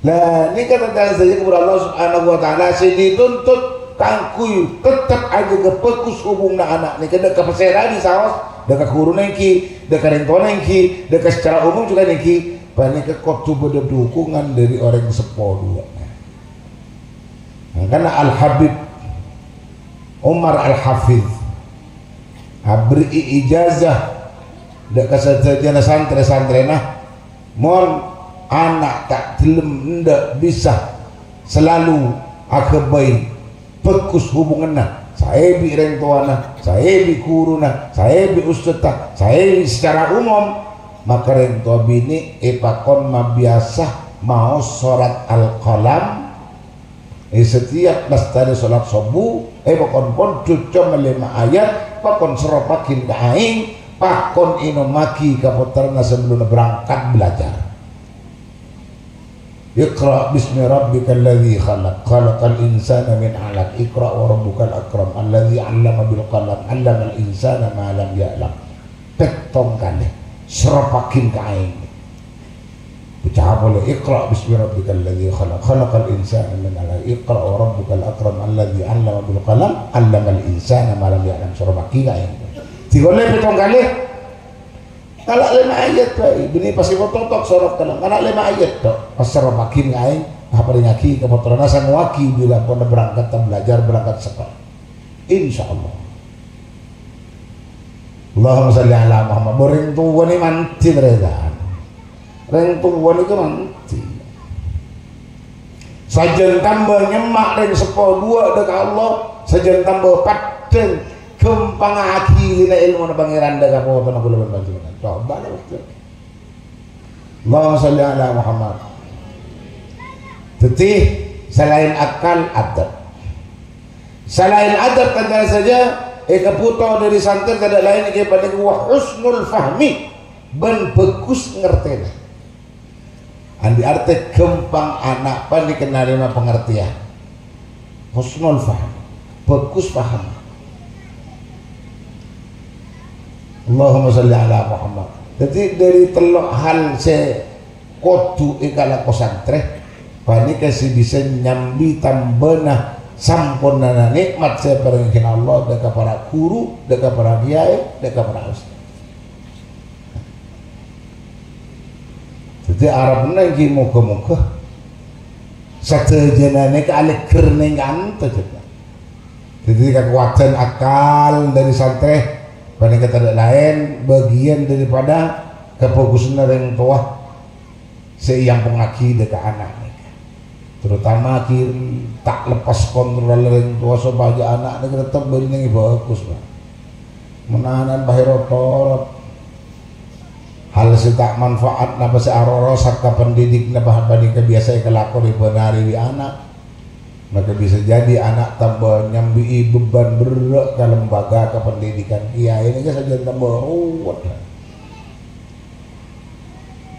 Lah, nèka tantang sadhâjâ kabhâr Allah Subhanahu wa Ta'ala sè dituntut kaangghuy tettep ajâgâ bhâghus hubunganna ana' nèka, dâ' ka pasèra saos, dâ' ka ghuruna èngghi, dâ' ka rèng towana èngghi, dâ' ka secara umum jhughân èngghi, panèka kodhu bâdâ dukungan dhâri orèng seppo duwâ'na. Mangkana Al-Habib Umar Al-Hafiz aberri'i ijazah dâ' ka sadhâjâna santrè-santrèna, mon ana' ta' dhellem endâ' bisa salalu aghâbây bhâghus hubunganna, saè bi' rèng towana, saè bi' ghuruna, saè bi' ustadda, saè bi' secara umum, maka rèng towa binè' èpakon mabiyasa maos sorat Al-Qalam, è setiap lastarè solat sobbhu, èpakon pondhut coma lèma ayat, pakon serropaghin ka aèng, pakon ènommaghi ka pottrana sabellunna berangkat belajar. Iqra bismi rabbikal ladzi khalaq, khalaqal insana min 'alaq, iqra wa rabbukal akram, alladzi 'allama bil qalam, 'allamal insana ma lam ya'lam. Pèttong kalè, serropaghin ka aèng. Baca polè, iqra bismi rabbikal ladzi khalaq, khalaqal insana min 'alaq, iqra wa rabbukal akram, alladzi 'allama bil qalam, 'allamal insana ma lam ya'lam. Serropaghi ka aèng. Dighâllè pèttong kalè. Ngala' lèma ayat bhâi, bânnè pas èpototok sorot kalam. Ngala' lèma ayat, Dok. Pas serropaghi ka aèng, aparèngaghi ka pottrana, sangowaghi bilâ pon berangkat belajar, berangkat sekolah. Insyaallah. Allahumma shalli ala Muhammad. Bâ rèng towa nè mandhi, tarètan. Rèng towa nèko mandhi. Sajân tamba nyemma' rèng seppo duwâ' dâ' ka Allah, sajân tamba paddhâng ghâmpangaghi lèna èlmona Pangèran dâ' ka potona kaulâ bân panjhennengngan. Coba lè, Ustaz. Allahumma shalli ala Muhammad. Dhâddhi, salaèn akal, adab. Salaèn adab, tantang sadhâjâ, èkabhuto dhâri santrè tadâ' laèn èngghi panèka wa husnul fahmi, bân bhâghus ngartèna. Andi' artè ghâmpang ana' panèka narèma pangartèyan. Husnul fahmi, bhâghus paham. Allahumma shalli ala Muhammad. Dhâddhi, dhâri tello' hal sè kodhu èkalako santrè, panèka sè bisa nyambi tambâna sampornana nè'mat sè èparèngaghi Allah dâ' ka para ghuru, dâ' ka para kiyaè, dâ' ka para ustad. Dhâddhi, arepna èngghi moghâ-moghâ sadhâjâna nèka alègghâr nèng kanto, jhâ'. Dhâddhi, kakowadhân akal dhâri santrè panèka tadâ' laèn bâgiyân dâripada kabhâghusânna rèng towa sè èampongngaghi dâ' ka ana' nèka. Terutama ghi' ta' lepas kontrol rèng towa sopajâ ana' nèka tetep bânnè bhâghus, Pak. Mon ana' bâ' ro-torot. Hal sè ta' manfaat napa sè arosak ka pandidikna bâ' panèka biyasa èkalako rè-bânarè bi' ana'. Maka bisa jadi ana' tamba nyambi'i beban berrâ' ka lembaga kapendidikan. Kiyaè nèka sajân tamba ruwet.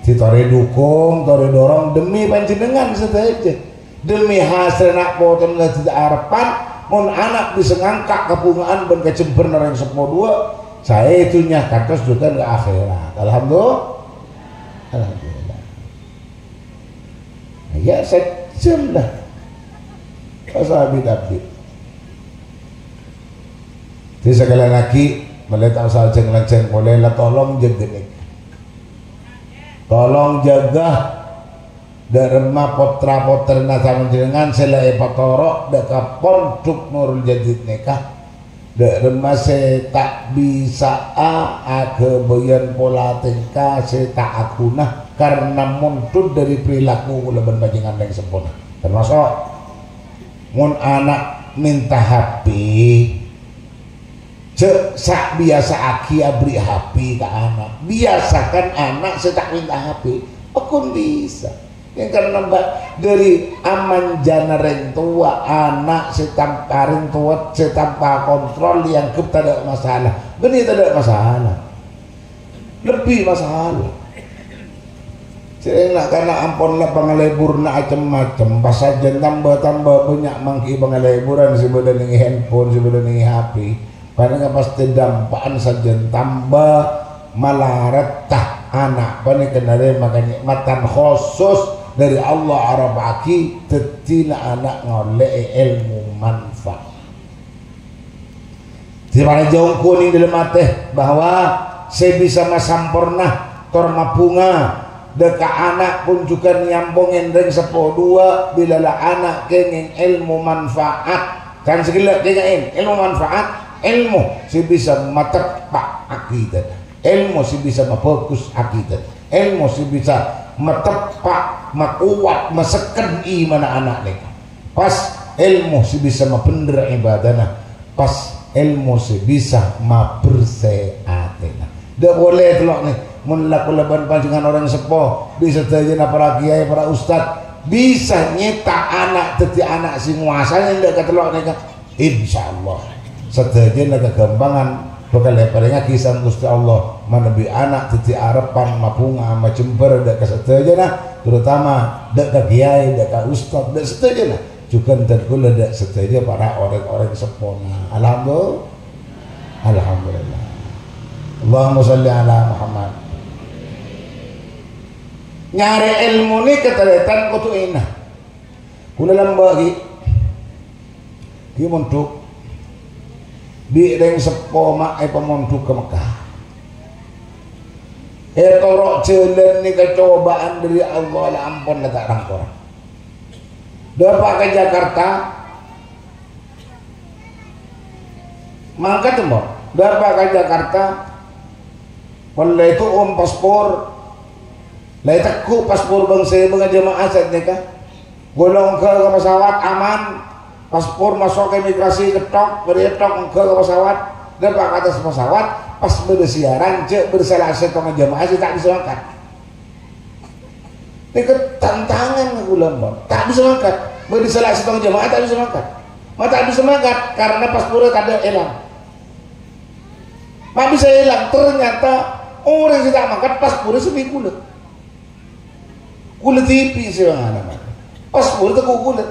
Ditorè dukung, torè dorong demi panjhennengngan sadhâjâ. Demi hasèl na' potona dhâddhi arebbhân, mon ana' bisa ngangka' kabhunga'an bân kajembhârânna rèng seppo duwâ', saè dhunnya kantos jhughân ka akhèrat. Alhamdulillah. Alhamdulillah. Ya, sajân lah. Pas abit-abit. Dhâddhi, sakalè lagi, mèlè ta' osa jhâng-lanjhâng polè, la tolong jâgâ nèka. Tolong jâgâ dâ' remma pottra-pottrèna sapanjhennengngan sè la èpatoro' dâ' ka Pondok Nurul Jadid nèka. Dâ' remma sè ta' bisa'a aghâbâyân pola tèngka sè ta' aghuna karna mondhut dhâri perilaku kaulâ bân panjhennengngan rèng seppona. Tamaso' mon ana' mènta H P, Jhâ' sa-, biyasa'aghi aberri' H P ka ana'. Biyasakan ana' sè ta' mènta H P. Pagghun bisa. Yang karena ba-, dhâri amanjâna rèng towa, ana' sè tanpa rèng towa, sè tanpa kontrol èangghep tadâ' masalah. Bânnè tadâ' masalah. Lebbi masalah. Sèrèng na'-kana' ampon la pangaleburna cem-macem, pas sajân tamba-tamba bânnya' mangghi pangaleburan sè bâdâ neng handphone, sè bâdâ neng H P. Panèka pastè dampa'an sajân tamba malaretta ana' panèka narèma kanè'matan khosos dhâri Allah arapa'aghi dhâddhina ana' ngolè'è èlmo manfaat. Sè parajâ ongghu neng dâlem atè bahwa sè bisa masamporna tor mabhunga dâ' ka ana' pon jhughân nyampo neng rèng seppo duwâ' bilâ la ana' kèngèng èlmo manfaat. Kan sè ghellâ' kèngèng èlmo manfaat, èlmo sè bisa mateppa' akidana, èlmo sè bisa mabhâghus akidana, èlmo sè bisa mateppa', makowat, masekken imanna ana' nèka. Pas èlmo sè bisa mabhendher ibadana, pas èlmo sè bisa mabersè atèna. Dâ' polè tello' nè, mon la kaulâ bân panjhennengngan orèng seppo, bi' sadhâjâna para kèyaè, para ustad, bisa nyèta ana' dhâddhi ana' sè ngowasana dâ' katello' nèka, insyaallah sadhâjâna kaghâmpangan bhâkal èparèngaghi sareng Ghustè Allah, manabi ana' dhâddhi arebbhân mabhunga majembhâr dâ' ka sadhâjâna, terutama dâ' ka kèyaè, dâ' ka ustad, dâ' sadhâjâna. Jhughân dhân kaulâ dâ' sadhâjâ para orèng-orèng seppona. Alhamdu-, Alhamdulillah. Allahumma shalli ala Muhammad. Nyarè èlmo nèka tarètan kodhu ènga'. Kaulâ lambâ' ghi'. Ghi' mondhuk. Bi' rèng seppo ma' èpamondhuk ka Mekkah. Ètoro' jhâlân nèka cobâ'ân dhâri Allah la ampon la ta' rang-korang. Dâpa' ka Jakarta, mangkat, emma. Dâpa' ka Jakarta, pellèto om paspor, la ètegghu' paspor bângsa, bângal jamaah sè nèka. Ghulâ ongghâ ka pesawat, aman, paspor maso' ka imigrasi, kettok, bâdâ èttok ongghâ ka pesawat, dâpa' ka attas pesawat, pas bâdâ siaran, jhâ' bâdâ sala sèttongnga jamaah sè ta' bisa mangkat. Nèka tantangan kaulâ, mon. Ta' bisa mangkat. Bâdâ sala sèttong jamaah ta' bisa mangkat. Ma' ta' bisa mangkat karena pasporra tadâ' èlang. Ma' bisa èlang, ternyata orèng sè ta' mangkat pasporra sè bi' kaulâ. Kaulâ dhibi' sè mangana, mon. Pasporra tekko kaulâ.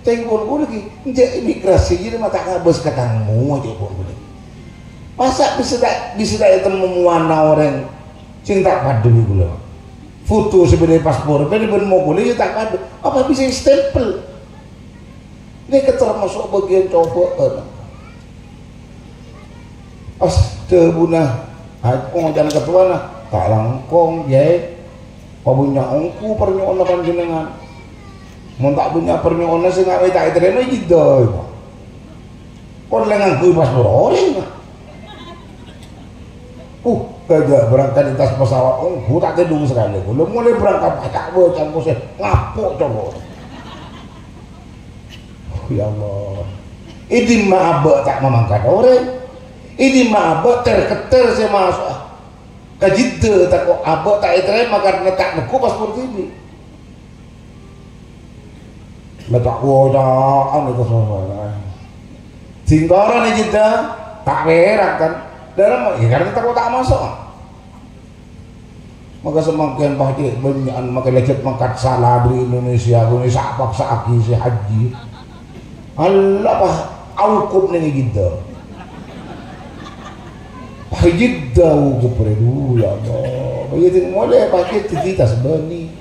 Cèng pon kaulâ ghi, enjâ' imigrasi jârèya ma' ta' ngabâs ka tamoy, cèng pon kaulâ. Masa' bisa ta', bisa ta' ètemmo mowana orèng sè ta' padâ bi' kaulâ? Foto sè bâdâ è paspor, bâdâ bân mokolla, iyâ ta' padâ. Apa bisa èstempel? Nèka tamaso' bâgiyân cobâ'ân. Pas dhâbuna, a-, oca'na katowana, "Ta' langkong, Kèyaè. Pabânnya' ongghu parnyo'onna panjhennengngan. Mon ta' bânnya' parnyo'onna sè ngabâ ta' ètarèma, jidda, èko." Pon la ngangghuy paspor orèng, Pak. Uh, kajâ' berangkat è attas pesawat, ongghu ta' tèdung sakalè. Kaulâ molaè berangkat, ta' bâca, engko' sè ngapo' cowok. Oh, ya Allah. È dimma abâ' ta' mamangkat orèng? È dimma abâ' ter-keter sè maso' ka Jeddah, tako' abâ' ta' ètarèma karna ta' neggu' paspor dhibi'? Mè' ta' woca'an itu semua. Singkoran è Jeddah, ta' pèra' kan. Dâlem, ya karna tako' ta' maso'. Maka samangkèn pajhât bânnya'an mangkèn lajhât mangkat sala dâri Indonesia, ghun èsa-, paksa'aghi sè haji. Allah, pa-, aukup neng Jeddah. Pak Jeddah aukup rè dulu, ya Allah. Bagi ting molaè pajhât tititas bânnè.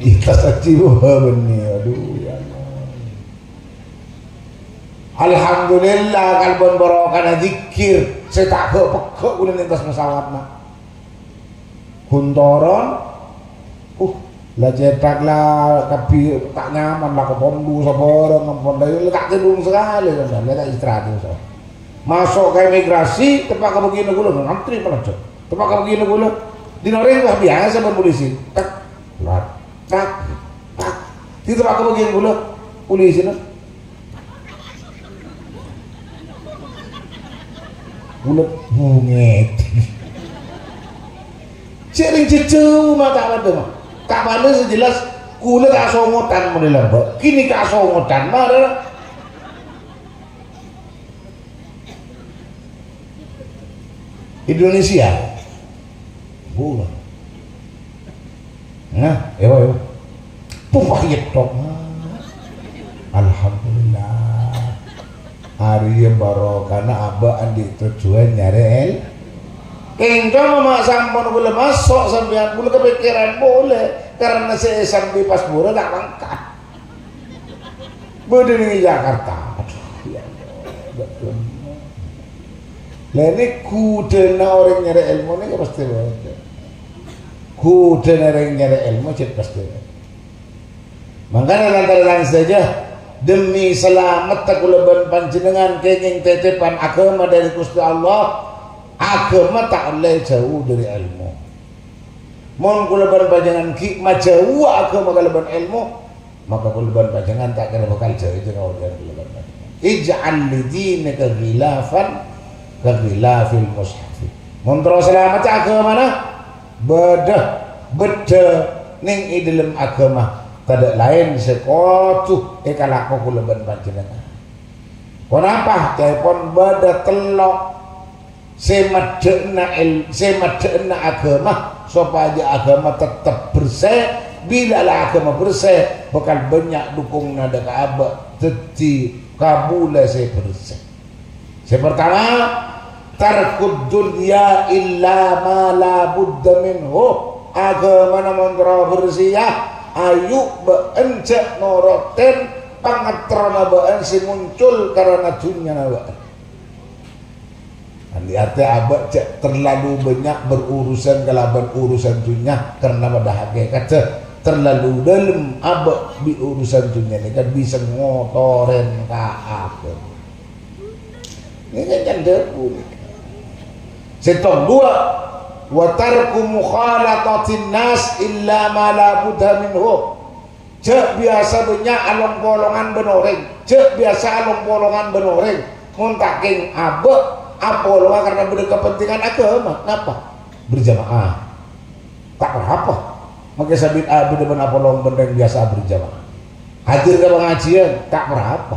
Ikhlas haji wah bânnè, aduh, ya Allah. Alhamdulillah, kalabân barokana dzikir, sè ta' ghâ'-pegghâ' ghulâ nèntas pesawatna. Ghun toron, uh, la cèthak la kabbhi ta' nyaman, la kotondu sabârâng, ampon, la, la ta' tèdung sakalè, la ta' istirahat, so. Maso' ka imigrasi, teppa' ka bâgiyânna ghulâ, ngantri palajâ. Teppa' ka bâgiyânna ghulâ, dina orèng wah biyasa bân polisi. Tak, lat, tak, tak. Diteppa'aghi bâgiyân kaulâ, polisina. Kaulâ bungèt. Sèrèng jhâjhâu ma' ta' padâ, ma'. Ta' padâ sè jelas kaulâ kasongotan mon è lambâ'. Kènè' kasongotan, mara. Indonesia. Bunga. Nah, ewa, ewa. Pupah yettok. Alhamdulillah. Arèya barokana abâ' andi' tojjhuwân nyarè èl-, Kèng coma ma' sampon kaulâ maso' sampèyan, kaulâ kapèkkèran polè, karna sè èsambi pas buru ta' mangkat. Bâdâ neng Jakarta. Aduh, ya Allah. Lah, nèka ghudhâna orèng nyarè èlmo nèka pastè bâdâ. Ghudhâna orèng nyarè èlmo cè' pastè bâdâ. Mangkana, tan-tarètan sadhâjâ, demi salameddhâ kaulâ bân panjhennengngan kèngèng tètèpan aghâma dâri Ghustè Allah, aghâma ta' ollè jhâu dâri èlmo. Mon kaulâ bân panjhennengngan ghi' majhâuwâ aghâma kalabân èlmo, maka kaulâ bân panjhennengngan ta' kèra bhâkal jhâjhâ kaodi'ân kaulâ bân panjhennengngan. Ij'al li dinika ghilafan ka ghilafil mushafi. Mon terro salameddhâ aghâmana, bâdâ, bâdâ neng è dâlem aghâma, tadâ' laèn sè kodhu èkalako kaulâ bân panjhennengngan. Ponapa? Ca'èpon bâdâ tello' sè maddhâ'na èl-, sè maddhâ'na aghâma, sopajâ aghâma tettep bersè. Bilâ la aghâma bersè, bhâkal bânnya' dhukungnga dâ' ka abâ', dhâddhi kabulâ sè bersè. Sè partama, tarkud dunya illa ma la budda minhu. Aghâmana mon terro bersèya, ayu bâ'ân jhâ' norottèn pangaterrona bâ'ân sè muncul karana dhunnyana bâ'ân. Andi' artè abâ' jhâ' terlalu bânnya' berurusan kalabân urusan dhunnya, karna padâ hakèkatta terlalu dâlem abâ' bi' urusan dhunnya nèka bisa ngotorè ka abâ'. Nèka kan dhâbu nèka. Sèttong duwâ', wa tarku mukhalatatin nas illa ma la budda minhu. Jhâ' biyasa bânnya' along-polongan bân orèng. Jhâ' biyasa along-polongan bân orèng. Mon ta' kèng abâ', apolonga karna bâdâ kapentingan aghâma. Napa? Berjamaah. Ta' ponapa. Mangkè sabit abâ' bân apolong bân rèng biyasa berjamaah. Hadir ka pangajiân, ta' ponapa.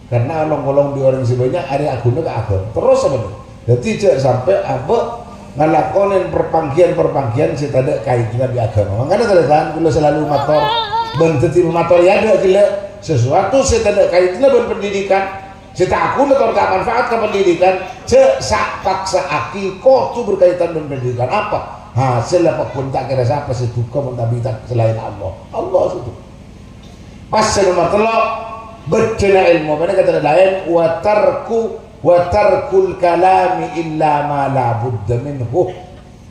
Karna along-polong bi' orèng sè bânnya' arèya aghuna ka aghâma. Terros apa nè? Dhâddhi jhâ' sampè' abâ' ngalakonè parpangghiyân-parpangghiyân sè tadâ' kaètanna bi' aghâma. Mangkana, tarètan, kaulâ salalu mator, bân dhâddhi pamator è adâ' ghellâ', sesuatu sè tadâ' kaètanna bân pendidikan, sè ta' ghuna tor ta' manfaat ka pendidikan, jhâ' sa-, paksa'aghi kodhu berkaitan bân pendidikan. Apa? Hasèlla pagghun ta' kèra sapa sè dhukâ mon ta' bhidhâ salaèn Allah. Allah sè dhukâ. Pas sè nomer tello', bâddhâna èlmo, panèka tadâ' laèn, wa tarku, wa tarkul kalami illa ma la budda minhu.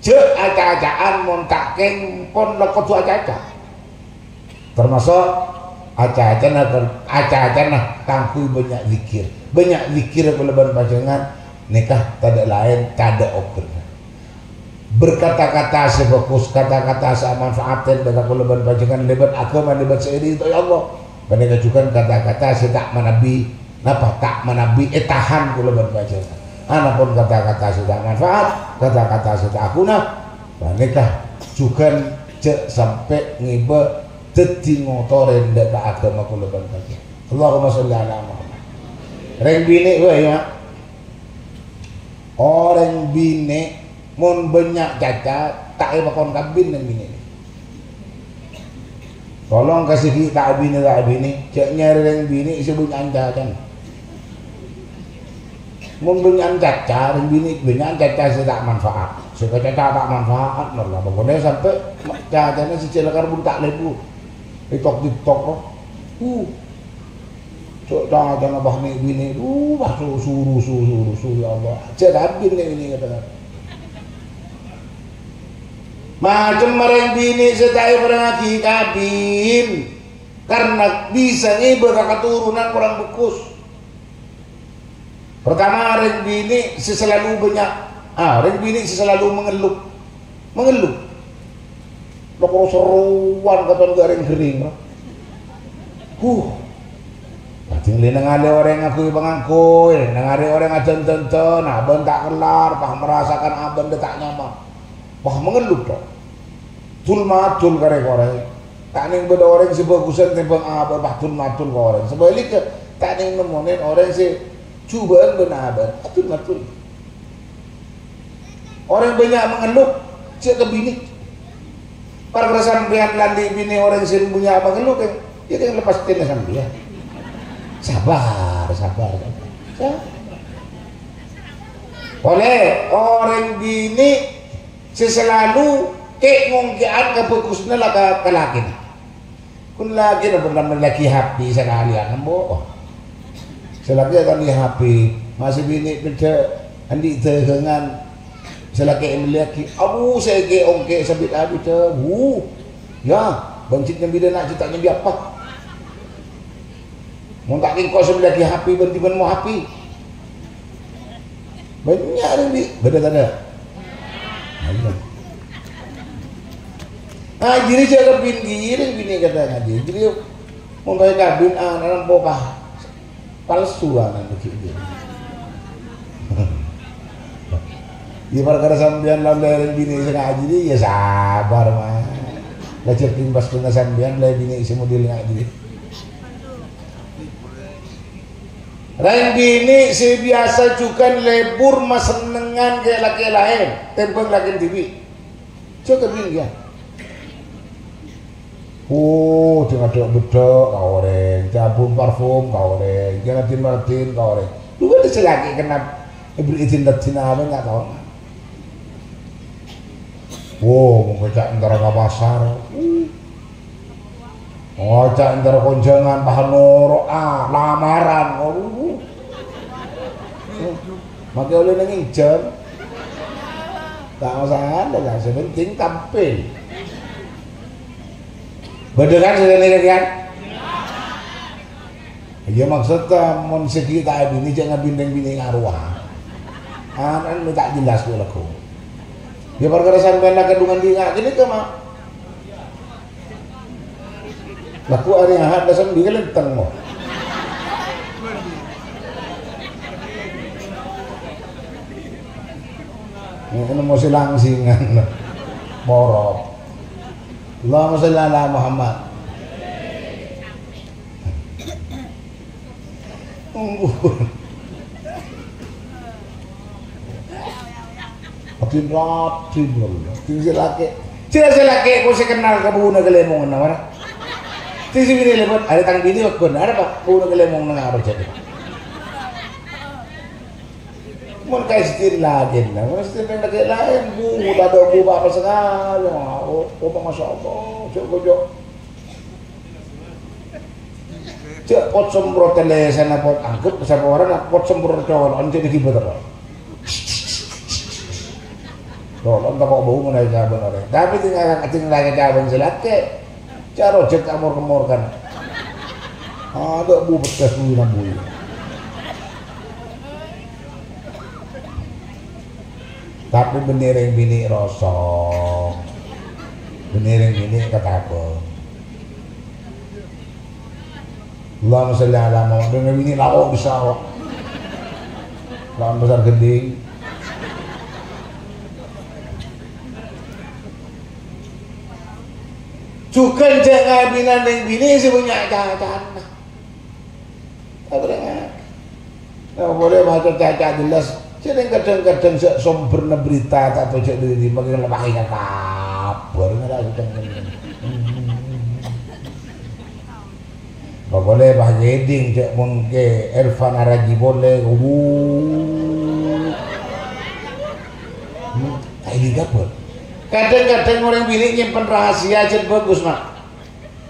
Jhâ' aca-aca'an mon ta' kèng pon la kodhu aca-aca. Termasuk aca-acana, aca-acana kaangghuy bânnya' zikir. Bânnya' zikir kaulâ bân panjhennengngan nèka tadâ' laèn, tadâ' obâna. Berkata-kata sè bhâghus, kata-kata sè amanfaatèn dâ' ka kaulâ bân panjhennengngan lèbât aghâma, lèbât sè èridhoi Allah. Panèka jhughân kata-kata sè ta' manabi, napa, ta' manabi ètahan kaulâ bân panjhennengngan. Anapon kata-kata sè ta' manfaat, kata-kata sè ta' ghuna, panèka jhughân jhâ' sampè' ngibâ dhâddhi ngotorè dâ' ka aghâma kaulâ bân panjhennengngan. Allahumma sholli ala Muhammad. Rèng binè' bhâi, ya. Orèng binè' mon bânnya' caca, ta' èpakon kabin neng binè'. Tolong kasè ghi' ta' abinè, ta' abinè, jhâ' nyarè rèng binè' sè bânnya'an cacana. Mon bânnya'an caca, rèng binè' bânnya'an caca sè ta' manfaat. Sè kacaca ta' manfaat, mara pokokna sampè' cacana sè jhâ' la karbun ta' lèbur. Ètok-ètok, no. Uh. Cok, cacana pas nè' binè', duh, pas su-, suru, su-, suru, su-, ya Allah. Jhâ' kabin nè' binè' kata-kata. Macem marèng binè' sè ta' èparèngaghi kabin, karna bisa ngibâ ka katurunan korang bhâghus. Pertama, rèng binè' sè salalu bânnya', ah, rèng binè' sè salalu mangellu. Mangellu. Lo' karo serowan katon ghâring-ghâring, no. Huh. Bhâdhi lè nangghâlè orèng ngangguy-pangangguy, nangghâlè orèng adân-dândân, abâ' ta' kellar, pas merasakan abâ' ta' nyaman. Wah, mangellu, to. Dul-madul ka rè-korè. Ta' nèng bâdâ orèng sè bhâghusân tèmbhâng abâ', pas dul-madul ka orèng. Sabhâligghâ, ta' nèng nemmonè orèng sè jhubâ'ân bân abâ', adul-madul. Orèng bânnya' mangellu, jhâ' ka binè. Parkara sampèyan la andi' binè orèng sè bânnya' mangellu, kèng, iyâ kèng lepas tèna sampèyan. Sabbhâr, sabbhâr, sabbhâr. Sa-, polè orèng binè sè salalu kè'-ngongkè'an kabhâghusânna la ka, ka lakèna. Ghun lakèna pernah mellèaghi H P sakalèyan, embu'. Sè lakè' ta' andi' H P, ma' sè binè' bhidhâ andi' dhâghângan. Sè lakè' mellèaghi, abu, sè kè'-ongkè' sabit-abidhâ, wu. Yâ, bân cè' nyambi dâ' na' cè' ta' nyambi apa. Mon ta' kèngko' sè mellèaghi H P, bân dimman mo H P? Bânnya' rèng bi-, bâdâ tadâ'? Bânnya'. Ngajhina jhâ' kabin ghiring binè' kata ngajhi. Jârèya mon kabin ana'na empo' pa-, palsu ana'na ghi' ghiring. Yâ, parkara sampèyan la mellè rèng binè' sè ngajhi, yâ sabbhâr, Ma'. La jhâ' kèng pas kèna sampèyan la binè' sè model ngajhi. Rèng binè' sè biyasa jhughân lebur masennengngan ka lakè' laèn tèmbhâng lakèna dhibi'. Jhâ' kabin, yâ. Oh, ding adâ' beddhâ' ka orèng, sabun parfum ka orèng, jana din-mardin ka orèng. Lu bâdâ sè lakè' kennèng èberri' din-raddhin apa, nggak tahu. Oh, mongko ca' entara ka pasar. Oh, ca' entara konjhângan, pas noro', ah, lamaran. Oh. Make olle neng ijab. Ta' masalah, yang penting tampil. Bâdâ kan, saudara kan? Iyâ, maksud, eh, mon sè ghi' ta' abinè, jhâ' ngabin rèng binè' ngarowa. An, an, mè' ta' jelas, kok, lagu. Yâ, parkara sampèyan la kadhungan dinga' ghânèka, Ma'. Lagu arè Ahad, la sambi kalèntèng, mo. Ini mau silangsingan. Morot. Allahumma sholli ala Muhammad. Adin raddhin, lho. Sing sè lakè'. Sè sè lakè' kok sè kennal ka buna kalèmonganna, mara. Sing sè binè' lèbât, arè tang binè' wak bân, arè, Pa', buna kalèmonganna ngaro jâdiyâ. Mon ka istri laèn, mon istri laèn, bu, tadâ' bu apa sakalè. Oh, oh, masya Allah, jhâ' kok, jhâ'. Jhâ' pot semprot tèlèsanna pot angkut, saporana pot semprot colo'an jhâ' èghibâ terro. Colo'an tako' bâu menawi cabân orèng. Tapè tinggal, tinggal cabân sè lakè'. Jhâ' rojhâk amor-kemmor kan. Adâ' bu pedas bu nambui. Tapè bânnè rèng binè' rosong. Bânnè rèng binè' katabâng. Allahumma sholli ala Muhammad. Rèng binè' lao' bisa kok. Lawan besar gending. Jhughân jhâ' ngabinân rèng binè' sè bânnya' cacana. Abrèngan. Nah, polè maca caca jelas. Jhâ' nèng kadhâng-kadhâng sè sombherna berita ta' tao jhâ' dâri dimma, kèng la paènga kabhâr, ngara sè kadhâng-kadhâng. Pokokna pas ngèdhing jhâ' mon kè Irfan araji polè, wuh. Hmm, ta' èdhing kabhâr. Kadhâng-kadhâng orèng binè' nyèmpen rahasia jhât bhâghus, Ma'.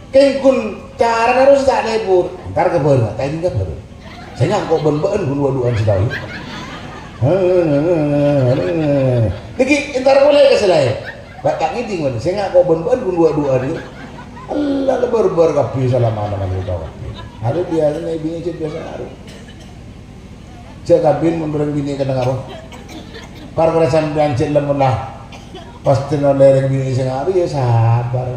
Kèng ghun carana terros ta' lebur. Entar ka bârâ, ta' èdhing ka bârâ. Sènga' engko' bân bâ'ân ghun wâ'-du'ân sè tao. Nèkè entar polè ka sè laèn. Ba' ta' ngèdhing, bân sènga' engko' bân bâ'ân ghun wâ'-du'ân. Allah, la bâr-bâr kabbhi salamana mangkèn tao kabbhi. Arè biyasana binè cè' biyasa arè. Jhâ' kabin mon orèng binè' kennèng apa? Parkara sampèyan jhâ' lemon la. Pas tenno lèrèng binè' sè ngarè, yâ sabbhâr.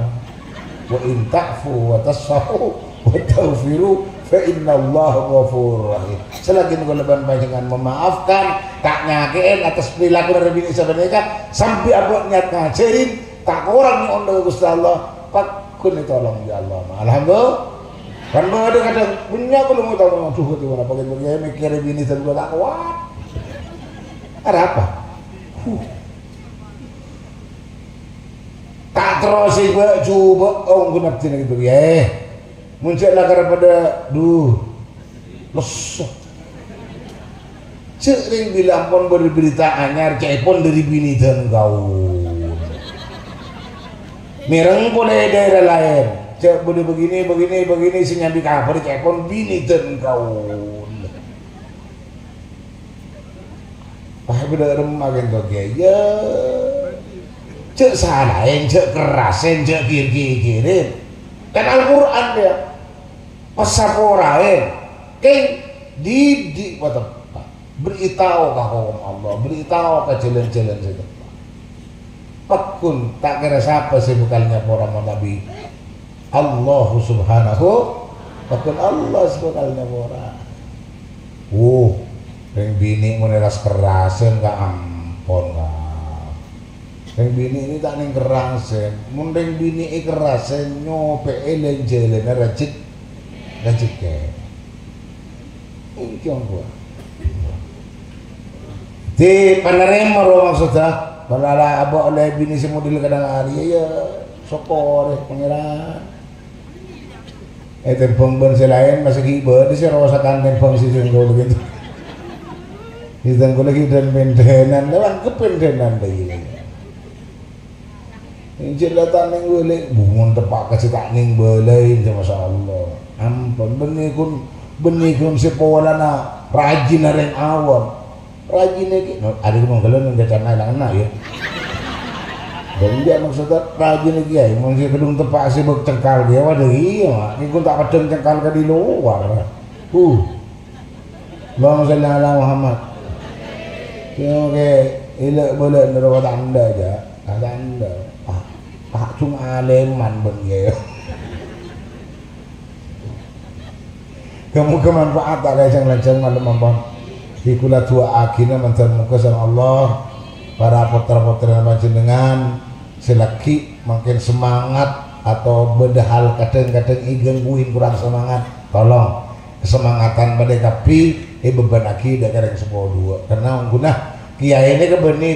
Wa in ta'fu wa tasfahu "Wastaghfiru fa innallaha ghafurur rahim." Selagi kaulâ bân panjhennengan memaafkan, ta' nyakè'è atas perilaku dâri binè' sapanèka, sambi abâ' niat ngajhârin, ta' korang nyo'on dâ' Ghustè Allah, pagghun ètolong bi' Allah. Alhamdulillah. Kan bâdâ kadhâng, bânnya' kaulâ mau tao, "Aduh, ghâtè ponapa, ghi' mèkkèrè binè dhân kaulâ ta' kowat." Arapa? Huh. Ta' terrosè bâ', jhubâ', ongghu abdhina ghâpanèka, yâ. Mon jhâ' lakar padâ, duh, lesso. Jhâ' rèng bilâ ampon bâdâ berita anyar, ca'èpon dâri binè dhân kaulâ. Mèreng polè è daerah laèn. Jhâ' bâdâ begini, begini, begini, sè nyambi kabhâr, ca'èpon binè dhân kaulâ. Pas bâdâ remma kènto, Kèyaè, yâ. Jhâ' salaèn, jhâ' kerrasèn, jhâ' gir-gigirin. Kan Al-Qur'an, yâ. Pasaporaè. Kèng didik pateppa'. Beri tao ka hokom Allah, beri tao ka jhâlân-jhâlân sè teppa'. Pagghun, ta' kèra sapa sè bhâkal nyapora manabi Allah Subhanahu, pagghun Allah sè bhâkal nyapora. Wuh, rèng binè' mon èras-kerrasèn ka ampon, Ka'. Rèng binè' nè ta' nèng kerrasèn. Mon rèng binè' èkerrasèn, nyopè'è lèn-jhâlânna rajek-, rajhekkè. Ènggi ongghu. Dhi panarèma ro maksodda, bâlâlâ abâ' ollè binè sè model kadhâng arèya, yâ, sokorè, Pangèran. È tèmbhâng bân sè laèn, masa ghi' bâdâ sè rosakan tèmbhâng sè sèngko' ghâpanèka. Sè sèngko' lagi dhân-pèndhânan, lewat kepèndhânan lagi. Enjâ' la ta' nèng bâlâi, bu, mon teppa' ka sè ta' nèng bâlâi, masyaallah. Ampon, bânnè ghun, bânnè ghun sè polana rajina rèng awam. Rajina kè, no, arè mon ghellâ' nèng kacana èlang enna', yâ. Bân enjâ' maksodda rajina kèyaè, mon sè ghellung teppa' sè bâk cengkal kèyaè, waduh, iyâ, Mak. Nèko ta' peddhâng cengkal ka di luar. Huh. Allahumma shalli ala Muhammad. Kèyaè, èlè' bâlâi nèro tandhâ, jâ. Tandhâ. Ah, ah, cung alèman bân kèyaè. Ghâ-moghâ manfaat ta' kalajâng-lajâng malem ampon. Dhi kaulâ du'aaghina mandhâr moghâ sareng Allah, para potra-potrina panjhennengngan sè laghi' mangkèn semangat atau bâdâ hal kadhâng-kadhâng ègangguin kurang semangat, tolong kasemangatan bâdâ kabbhi èbebbanaghi dâ' ka rèng seppo duwâ'. Karna ongghuna kèyaè nèka bânnè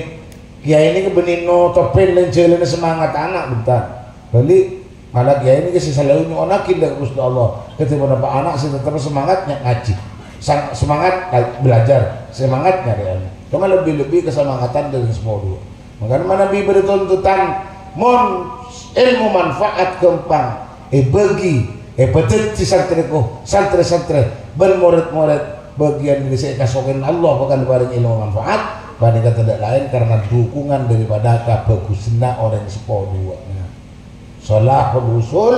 Kèyaè nèka bânnè notobhi lèn-jhâlânna semangat ana', bhunten. Bâli', mala kèyaè nèka sè salalu nyo'onnaghi dâ' Ghustè Allah. Kadhi ponapa ana' sè tettep semangat nya-, ngajhi. Sang-, semangat ka-, belajar, semangat nyarè ilmu. Coma lebbi-lebbi kasemangatan dâri seppo duwâ'. Mangkana manabi bâdâ tontotan, mon ilmu manfaat ghâmpang èbâgi, èpadhâddhi santrè ko-, santrè-santrè bân morèd-morèd bâgiyân dâri sè èkasokan Allah bhâkal parèng ilmu manfaat, panèka tadâ' laèn karna dhukungan daripada kabhâghusânna orèng seppo duwâ'na. Shalahul usul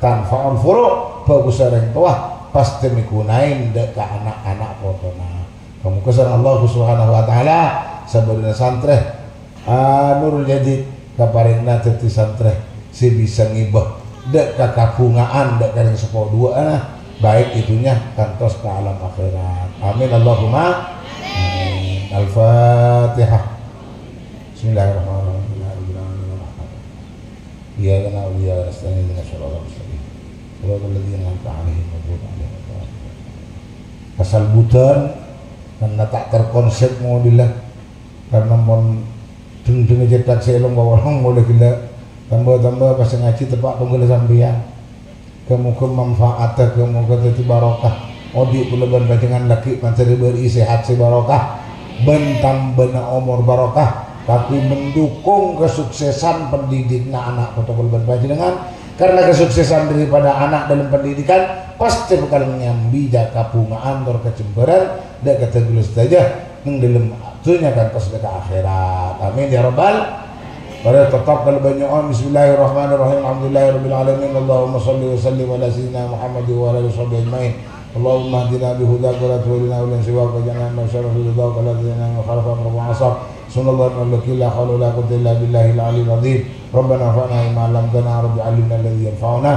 tanfa'ul furu', bhâghus orèng towa pastè mèghuna'è dâ' ka ana'-ana' potona. Pamoghâ sareng Allah Subhanahu wa Ta'ala, sabâdâna santrè, ah, Nurul Jadid kaparèngna dhâddhi santrè sè bisa ngibâ dâ' ka kabhunga'an dâ' ka rèng seppo duwâ'na, baik è dhunnya kantos ka alam akhèrat. Amin, Allahumma amin. Al-Fatihah. Bismillahirrahmanirrahim. Alhamdulillahirabbil alamin. Iyyaka na'budu wa iyyaka nasta'in. Ihdinas siratal mustaqim. Siratal ladzina an'amta 'alaihim ghairil maghdubi 'alaihim waladdallin. Kasalbudhân, karna ta' terkonsep, alhamdulillah. Karna mon dheng-dhengngè cèthak sè èlong-polong molè ghellâ', tamba-tamba pas ngajhi teppa' pongghâlâ sampèyan. Ghâ-moghâ manfaat, ghâ-moghâ dhâddhi barokah. Odi' kaulâ bân panjhennengngan laghi' mandhâr èbâri'i sehat sè barokah, bân tambâna omor barokah, kaangghuy mendukung kesuksesan pendidikna ana' poto kaulâ bân panjhennengngan. Karna kesuksesan daripada ana' dalam pendidikan pastè bhâkal nyambi jhâ' kabhunga'an tor kajembhârân dâ' ka kaulâ sadhâjâ, neng dâlem dhunnya kantos dâ' ka akhèrat. Amin, ya rabbal. Mari teppa' kaulâ bân nyo'on. Bismillahirrahmanirrahim. Alhamdulillahirabbil alamin. Allahumma shalli wa sallim ala sayyidina Muhammad wa ala alihi washabbihi ajma'in. Allahumma ihdina bi hudaka wa la tuwallina waliyan siwaka waj'alna mimman yusari'u fi ridhaka wa la tu'akhidhna in khalafta amraka wa 'asita. Hasbunallahu wa ni'mal wakil. La haula wa la quwwata illa billahil aliyyil azim. Rabbana anfa'na bima 'allamtana. Rabbi 'allimna alladzi yanfa'una.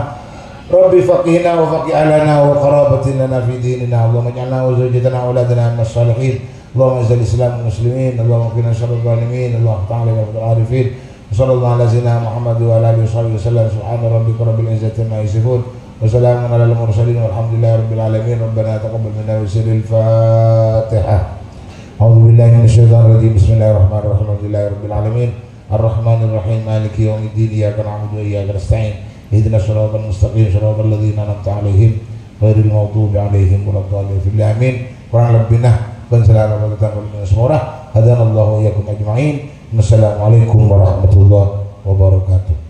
رب فقهنا وفقه أهلنا وقرابة لنا في ديننا. اللهم اجعلنا وزوجتنا وأولادنا من الصالحين. اللهم أعز الإسلام والمسلمين. اللهم اكفنا شر الظالمين. اللهم افتح علينا فتوح العارفين. وصلى الله على سيدنا محمد وعلى آله وصحبه وسلم. سبحان ربك رب العزة عما يصفون. وسلام على المرسلين والحمد لله رب العالمين. ربنا تقبل منا بسر الفاتحة. أعوذ بالله من الشيطان الرجيم. بسم الله الرحمن الرحيم. الحمد لله رب العالمين. الرحمن الرحيم. مالك يوم الدين. إياك نعبد وإياك نستعين. اهدنا الصراط المستقيم. صراط الذين أنعمت عليهم غير المغضوب عليهم ولا الضالين. Amin. Kurang lebbina bân salam hormat dâteng kaulâ sadhâjâ. Hadanallahu wa iyyakum ajma'in. Wassalamualaikum warahmatullahi wabarakatuh.